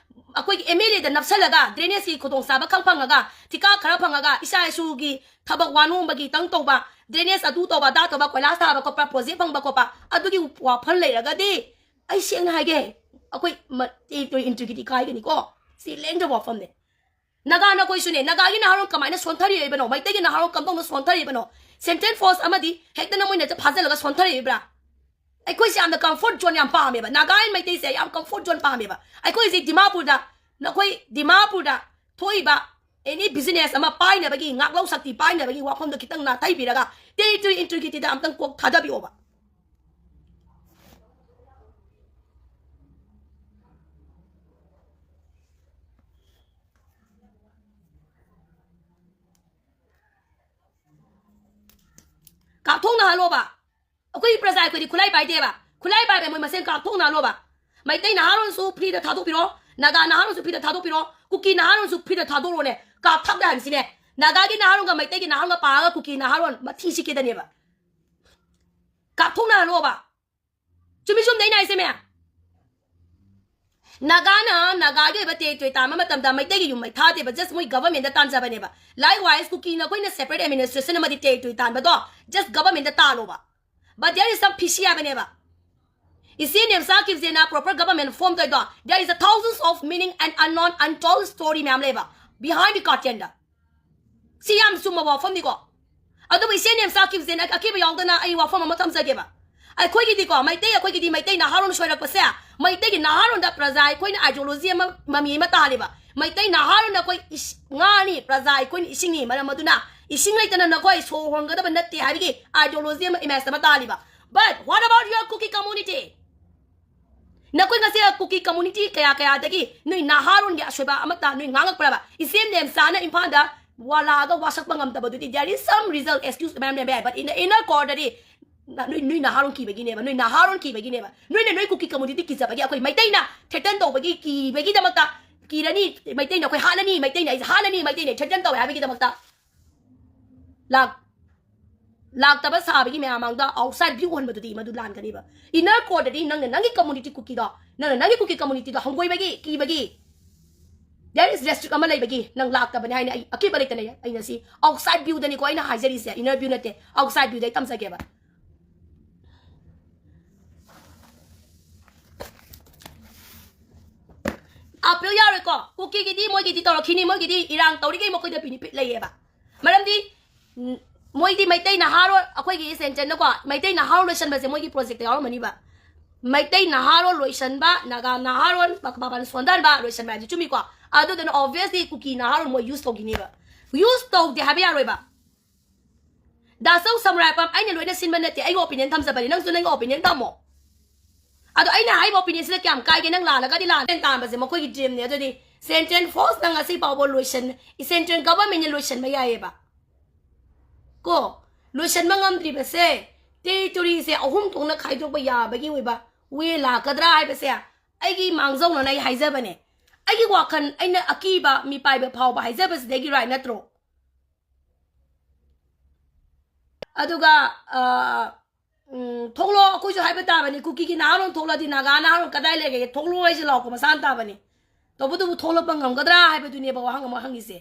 ꯑꯩꯈꯣꯏꯒꯤ ꯑꯦꯝ ꯑꯦꯜ ꯑꯦꯗ ꯅꯞꯁꯜꯂꯒ ꯗ꯭ꯔꯦꯅꯦꯖꯀꯤ ꯈꯨꯗꯣꯡꯆꯥꯕ ꯈꯪ ꯐꯪꯉꯒ, ꯊꯤꯀꯥ ꯈꯔ ꯐꯪꯉꯒ, ꯏꯆꯥ ꯏꯁꯨꯒꯤ ꯊꯕꯛ ꯋꯥꯅꯣꯝꯕꯒꯤ ꯇꯪ ꯇꯧꯕ, ꯗ꯭ꯔꯦꯅꯦꯖ ꯑꯗꯨ ꯇꯧꯕ ꯑꯗꯥ ꯇꯧꯕ, ꯀꯣꯏꯂꯥꯁ ꯊꯥꯕ ꯈꯣꯠꯄ, ꯄ꯭ꯔꯣꯖꯦꯛ ꯐꯪꯕ ꯈꯣꯠꯄ, ꯑꯗꯨꯒꯤ ꯋꯥꯐꯝ ꯂꯩꯔꯒꯗꯤ ꯑꯩ ꯁꯦꯡꯅ ꯍꯥꯏꯒꯦ, ꯑꯩꯈꯣꯏ ꯃ-, ꯇꯦꯔꯤꯇꯣꯔꯤ ꯏꯟꯇꯤꯒ꯭ꯔꯤꯇꯤ ꯀꯥꯏꯒꯅꯤꯀꯣ꯫ ꯁꯤ ꯂꯦꯡꯗꯕ ꯋꯥꯐꯝꯅꯦ꯫ ꯅꯥꯒꯥ ꯅꯈꯣꯏꯁꯨꯅꯦ, ꯅꯥꯒꯥꯒꯤ ꯅꯍꯥꯔꯣꯜ ꯀꯃꯥꯏꯅ ꯁꯣꯟꯊꯔꯤꯕꯅꯣ? ꯃꯩꯇꯩꯒꯤ ꯅꯍꯥꯔꯣꯜ ꯀꯝꯗꯧꯅ ꯁꯣꯟꯊꯔꯤꯕꯅꯣ? ꯁꯦꯟꯇ꯭ꯔꯦꯜ ꯐꯣꯔꯁ ꯑꯃꯗꯤ ꯍꯦꯛꯇ ꯅꯃꯣꯏꯅ ꯍꯦꯛꯇ ꯐꯥꯖꯤꯜꯂꯒ ꯁꯣꯟꯊꯔꯤꯕ꯭ꯔꯥ? ꯑꯩꯈꯣꯏꯁꯦ ꯌꯥꯝꯅ ꯀꯝꯐꯣꯔꯠ ꯖꯣꯟ ꯌꯥꯝ ꯄꯥꯝꯃꯦꯕ꯫ ꯅꯥꯒꯥ ꯑꯦꯟ ꯃꯩꯇꯩꯁꯦ ꯌꯥꯝ ꯀꯝꯐꯣꯔꯠ ꯖꯣꯟ ꯄꯥꯝꯃꯦꯕ꯫ ꯑꯩꯈꯣꯏ ꯍꯧꯖꯤꯛ ꯗꯤꯃꯥꯄꯨꯔꯗ, ꯅꯈꯣꯏ ꯗꯤꯃꯥꯄꯨꯔꯗ ꯊꯣꯛꯏꯕ ꯑꯦꯅꯤ ꯕꯤꯖꯤꯅꯦꯁ ꯑꯃ ꯄꯥꯏꯅꯕꯒꯤ, ꯉꯥꯛꯂꯧ ꯁꯛꯇꯤ ꯄꯥꯏꯅꯕꯒꯤ ꯋꯥꯐꯝꯗꯣ ꯈꯤꯇꯪ ꯅꯥꯊꯩꯕꯤꯔꯒ ꯇꯦꯔꯤꯇꯣꯔꯤ ꯏꯟꯇꯤꯒ꯭ꯔꯤꯇꯤꯗ ꯑꯝꯇꯪ ꯀꯣꯛ ꯊꯥꯗꯕꯤꯌꯣꯕ꯫ ꯀꯥꯞꯊꯣꯛꯅꯍꯜꯂꯣꯕ꯫ ꯑꯩꯈꯣꯏ ꯄ꯭ꯔꯖꯥ ꯑꯩꯈꯣꯏꯗꯤ ꯈꯨꯠꯂꯥꯏ ꯄꯥꯏꯗꯦꯕ꯫ ꯈꯨꯠꯂꯥꯏ ꯄꯥꯏꯕ ꯃꯣꯏ ꯃꯁꯦꯟ ꯀꯥꯞꯊꯣꯛꯅꯍꯜꯂꯣꯕ꯫ ꯃꯩꯇꯩ ꯅꯍꯥꯔꯣꯜꯁꯨ ꯐ꯭ꯔꯤꯗ ꯊꯥꯗꯣꯛꯄꯤꯔꯣ, ꯅꯥꯒꯥ ꯅꯍꯥꯔꯣꯜꯁꯨ ꯐ꯭ꯔꯤꯗ ꯊꯥꯗꯣꯛꯄꯤꯔꯣ, ꯀꯨꯀꯤ ꯅꯍꯥꯔꯣꯜꯁꯨ ꯐ꯭ꯔꯤꯗ ꯊꯥꯗꯣꯛꯔꯣꯅꯦ꯫ ꯀꯥꯞꯊꯠꯅꯍꯟꯁꯤꯅꯦ꯫ ꯅꯥꯒꯥꯒꯤ ꯅꯍꯥꯔꯣꯜꯒ ꯃꯩꯇꯩꯒꯤ ꯅꯍꯥꯔꯣꯜꯒ ꯄꯥꯔꯒ ꯀꯨꯀꯤ ꯅꯍꯥꯔꯣꯜ ꯃꯊꯤ ꯁꯤꯠꯀꯦꯗꯅꯦꯕ꯫ ꯀꯥꯞꯊꯣꯛꯅꯍꯜꯂꯣꯕ꯫ ꯆꯨꯝꯃꯤ ꯆꯨꯝꯗꯦ ꯑꯩꯅ ꯍꯥꯏꯁꯦ, ꯃꯌꯥꯝ? ꯅꯥꯒꯥꯅ ꯅꯥꯒꯥꯒꯤ ꯑꯣꯏꯕ ꯇꯦꯔꯤꯇꯣꯔꯤ ꯇꯥꯟꯕ ꯃꯇꯝꯗ ꯃꯩꯇꯩꯒꯤ ꯌꯨꯝ ꯃꯩ ꯊꯥꯗꯦꯕ, ꯖꯁ ꯃꯣꯏ ꯒꯚꯔꯟꯃꯦꯟꯗ ꯇꯥꯟꯖꯕꯅꯦꯕ꯫ Likewise, ꯀꯨꯀꯤꯅ ꯑꯩꯈꯣꯏꯅ ꯁꯦꯄꯔꯦꯠ ꯑꯦꯗꯃꯤꯅꯤꯁꯇ꯭ꯔꯦꯁꯟ ꯑꯃꯗꯤ ꯇꯦꯔꯤꯇꯣꯔꯤ ꯇꯥꯟꯕꯗꯣ ꯖꯁ ꯒꯚꯔꯟꯃꯦꯟꯗ ꯇꯥꯜꯂꯣꯕ꯫ But there is some fishy ꯍꯥꯏꯕꯅꯦꯕ꯫ ꯏꯆꯦ ꯅꯦꯝꯆꯥ ꯀꯤꯞꯖꯦꯅ ꯄ꯭ꯔꯣꯄꯔ ꯒꯚꯔꯟꯃꯦꯟ ꯐꯣꯔꯝ ꯇꯧꯔꯤꯗꯣ, there is a thousands of meaning and unknown, untold story ꯃꯌꯥꯝ ꯂꯩꯕ behind the curtain ꯗ꯫ ꯁꯤ ꯌꯥꯝ ꯆꯨꯝꯕ ꯋꯥꯐꯝꯅꯤꯀꯣ꯫ ꯑꯗꯨꯕꯨ ꯏꯆꯦ ꯅꯦꯝꯆꯥ ꯀꯤꯞꯖꯦꯅ ꯑꯀꯤꯕ ꯌꯥꯎꯗꯅ ꯑꯩ ꯋꯥꯐꯝ ꯑꯃ ꯊꯝꯖꯒꯦꯕ꯫ ꯑꯩꯈꯣꯏꯒꯤꯗꯤꯀꯣ, ꯃꯩꯇꯩ, ꯑꯩꯈꯣꯏꯒꯤꯗꯤ ꯃꯩꯇꯩ ꯅꯍꯥꯔꯣꯜ ꯁꯣꯏꯔꯛꯄꯁꯦ, ꯃꯩꯇꯩꯒꯤ ꯅꯍꯥꯔꯣꯜꯗ ꯄ꯭ꯔꯖꯥ ꯑꯩꯈꯣꯏꯅ ideology ꯑꯃ ꯃꯃꯤ ꯑꯃ ꯇꯥꯍꯜꯂꯤꯕ꯫ ꯃꯩꯇꯩ ꯅꯍꯥꯔꯣꯜꯅ ꯑꯩꯈꯣꯏ ꯏꯁ-, ꯉꯥꯅꯤ, ꯄ꯭ꯔꯖꯥ ꯑꯩꯈꯣꯏꯅ ꯏꯁꯤꯡꯅꯤ, ꯃꯔꯝ ꯑꯗꯨꯅ ꯏꯁꯤꯡ ꯂꯩꯇꯅ ꯅꯈꯣꯏ ꯁꯣꯔ ꯍꯣꯟꯒꯗꯕ ꯅꯠꯇꯦ ꯍꯥꯏꯕꯒꯤ ideology ꯑꯃ image ꯑꯃ ꯇꯥꯍꯜꯂꯤꯕ꯫ But what about your Kuki community? ꯅꯈꯣꯏ ꯉꯁꯤ ꯀꯨꯀꯤ community ꯀꯌꯥ ꯀꯌꯥꯗꯒꯤ ꯅꯣꯏ ꯅꯍꯥꯔꯣꯟꯒꯤ ꯑꯁꯣꯏꯕ ꯑꯃꯠꯇ ꯅꯣꯏ ꯉꯥꯡꯉꯛꯄ꯭ꯔꯕ? ꯏꯆꯦ ꯅꯦꯝꯆꯥꯅ ꯏꯝꯐꯥꯜꯗ ꯋꯥ ꯂꯥꯛꯑꯒ ꯋꯥꯁꯛꯄ ꯉꯝꯗꯕꯗꯨꯗꯤ there is some result, excuse ꯃꯌꯥꯝ ꯂꯩꯕ ꯌꯥꯏ, but in the inner coreꯗꯗꯤ ꯅ- ꯅꯣꯏ ꯅꯣꯏ ꯅꯍꯥꯔꯣꯟ ꯀꯤꯕꯒꯤꯅꯦꯕ, ꯅꯣꯏ ꯅꯍꯥꯔꯣꯟ ꯀꯤꯕꯒꯤꯅꯦꯕ, ꯅꯣꯏꯅ ꯅꯣꯏ ꯀꯨꯀꯤ communityꯗꯤ ꯀꯤꯖꯕꯒꯤ ꯑꯩꯈꯣꯏ ꯃꯩꯇꯩꯅ threaten ꯇꯧꯕꯒꯤ ꯀꯤꯕꯒꯤꯗꯃꯛꯇ ꯀꯤꯔꯅꯤ, ꯃꯩꯇꯩꯅ ꯑꯩꯈꯣꯏ ꯍꯥꯠꯂꯅꯤ, ꯃꯩꯇꯩꯅ ꯑꯩꯁꯦ ꯍꯥꯠꯂꯅꯤ, ꯃꯩꯇꯩꯅ threaten ꯇꯧꯋꯦ ꯍꯥꯏꯕꯒꯤꯗꯃꯛꯇ ꯂꯥꯛ ꯂꯥꯛꯇꯕ ꯁꯥꯕꯒꯤ ꯃꯌꯥꯝ ꯃꯥꯡꯗ outside view ꯎꯍꯟꯕꯗꯨꯗꯤ ꯃꯗꯨ ꯂꯥꯟꯒꯅꯤꯕ꯫ Inner coreꯗꯗꯤ ꯅꯪꯅ ꯅꯪꯒꯤ community ꯀꯨꯀꯤꯗꯣ, ꯅꯪꯅ ꯅꯪꯒꯤ ꯀꯨꯀꯤ communityꯗꯣ ꯍꯪꯒꯣꯏꯕꯒꯤ, ꯀꯤꯕꯒꯤ, there is restrict ꯑꯃ ꯂꯩꯕꯒꯤ ꯅꯪ ꯂꯥꯛꯇꯕꯅꯤ ꯍꯥꯏꯅ ꯑꯩ ꯑꯀꯤꯕ ꯂꯩꯇꯅ ꯑꯩ ꯉꯁꯤ outside viewꯗꯅꯤꯀꯣ ꯑꯩꯅ ꯍꯥꯏꯖꯔꯤꯁꯦ, inner view ꯅꯠꯇꯦ, outside viewꯗ ꯑꯩ ꯇꯝꯖꯒꯦꯕ꯫ ꯑꯄꯤꯜ ꯌꯥꯔꯣꯏꯀꯣ, ꯀꯨꯀꯤꯒꯤꯗꯤ ꯃꯣꯏꯒꯤꯗꯤ ꯇꯧꯔꯛꯈꯤꯅꯤ, ꯃꯣꯏꯒꯤꯗꯤ ꯏꯔꯥꯡ ꯇꯧꯔꯤꯈꯩ ꯃꯈꯣꯏꯗ benefit ꯂꯩꯌꯦꯕ꯫ ꯃꯔꯝꯗꯤ ꯎꯝ, ꯃꯣꯏꯗꯤ ꯃꯩꯇꯩ ꯅꯍꯥꯔꯣꯜ, ꯑꯩꯈꯣꯏꯒꯤ ꯁꯦꯟꯆꯟꯅꯀꯣ, ꯃꯩꯇꯩ ꯅꯍꯥꯔꯣꯜ ꯂꯣꯏꯁꯟꯕꯁꯦ ꯃꯣꯏꯒꯤ projectꯇ ꯌꯥꯎꯔꯝꯃꯅꯤꯕ꯫ ꯃꯩꯇꯩ ꯅꯍꯥꯔꯣꯜ ꯂꯣꯏꯁꯟꯕ, ꯅꯥꯒꯥ ꯅꯍꯥꯔꯣꯜ ꯃꯄꯥꯟ ꯁꯣꯟꯊꯍꯟꯕ, ꯂꯣꯏꯁꯟꯕ ꯍꯥꯏꯕꯁꯦ ꯆꯨꯝꯃꯤꯀꯣ? ꯑꯗꯨꯗꯨꯅ obviously ꯀꯨꯀꯤ ꯅꯍꯥꯔꯣꯜ ꯃꯣꯏ use ꯇꯧꯈꯤꯅꯦꯕ꯫ Use ꯇꯧꯗꯦ ꯍꯥꯏꯕ ꯌꯥꯔꯣꯏꯕ꯫ ꯗꯥꯁꯧ ꯁꯃꯨꯔꯥꯏꯄꯝ ꯑꯩꯅ ꯂꯣꯏꯅ ꯁꯤꯟꯕ ꯅꯠꯇꯦ, ꯑꯩꯒꯤ opinion ꯊꯝꯖꯕꯅꯤ, ꯅꯪꯁꯨ ꯅꯪꯒꯤ opinion ꯊꯝꯃꯣ꯫ ꯑꯗꯣ ꯑꯩꯅ ꯍꯥꯏꯕ opinionꯁꯤꯗ ꯀꯌꯥꯝ ꯀꯥꯏꯒꯦ? ꯅꯪ ꯂꯥꯜꯂꯒꯗꯤ ꯂꯥꯜꯂꯦ꯫ ꯇꯥꯟꯕꯁꯦ ꯃꯈꯣꯏꯒꯤ dreamꯅꯦ꯫ ꯑꯗꯨꯗꯤ central forceꯅ ꯉꯁꯤ ꯐꯥꯎꯕ ꯂꯣꯏꯁꯟ central governmentꯅ ꯂꯣꯏꯁꯟꯕ ꯌꯥꯏꯌꯦꯕ꯫ ꯀꯣ, ꯂꯣꯏꯁꯟꯕ ꯉꯝꯗ꯭ꯔꯤꯕꯁꯦ territoryꯁꯦ ꯑꯍꯨꯝ ꯊꯣꯛꯅ ꯈꯥꯏꯗꯣꯛꯄ ꯌꯥꯕꯒꯤ ꯑꯣꯏꯕ way ꯂꯥꯛꯀꯗ꯭ꯔꯥ ꯍꯥꯏꯕꯁꯦ ꯑꯩꯒꯤ ꯃꯥꯡꯖꯧꯅꯅ ꯑꯩ ꯍꯥꯏꯖꯕꯅꯦ꯫ ꯑꯩꯒꯤ ꯋꯥꯈꯜ, ꯑꯩꯅ ꯑꯀꯤꯕ ꯃꯤꯄꯥꯏꯕ ꯐꯥꯎꯕ ꯍꯥꯏꯖꯕꯁꯤꯗꯒꯤ right ꯅꯠꯇ꯭ꯔꯣ? ꯑꯗꯨꯒ ꯑ, ꯎꯝ, ꯊꯣꯛꯂꯛꯑꯣ, ꯑꯩꯈꯣꯏꯁꯨ ꯍꯥꯏꯕ ꯇꯥꯕꯅꯤ꯫ ꯀꯨꯀꯤꯒꯤ ꯅꯍꯥꯔꯣꯜ ꯊꯣꯛꯂꯛꯑꯗꯤ ꯅꯥꯒꯥ ꯅꯍꯥꯔꯣꯜ ꯀꯗꯥꯏ ꯂꯩꯒꯦ? ꯊꯣꯛꯂꯛꯑꯣ ꯍꯥꯏꯁꯦ ꯂꯥꯎꯔꯛꯄ ꯃꯁꯥꯅ ꯇꯥꯕꯅꯤ꯫ ꯇꯧꯕꯇꯕꯨ ꯊꯣꯛꯂꯛꯄ ꯉꯝꯒꯗ꯭ꯔꯥ ꯍꯥꯏꯕꯗꯨꯅꯦꯕ ꯋꯥꯍꯪ ꯑꯃ ꯍꯪꯉꯤꯁꯦ꯫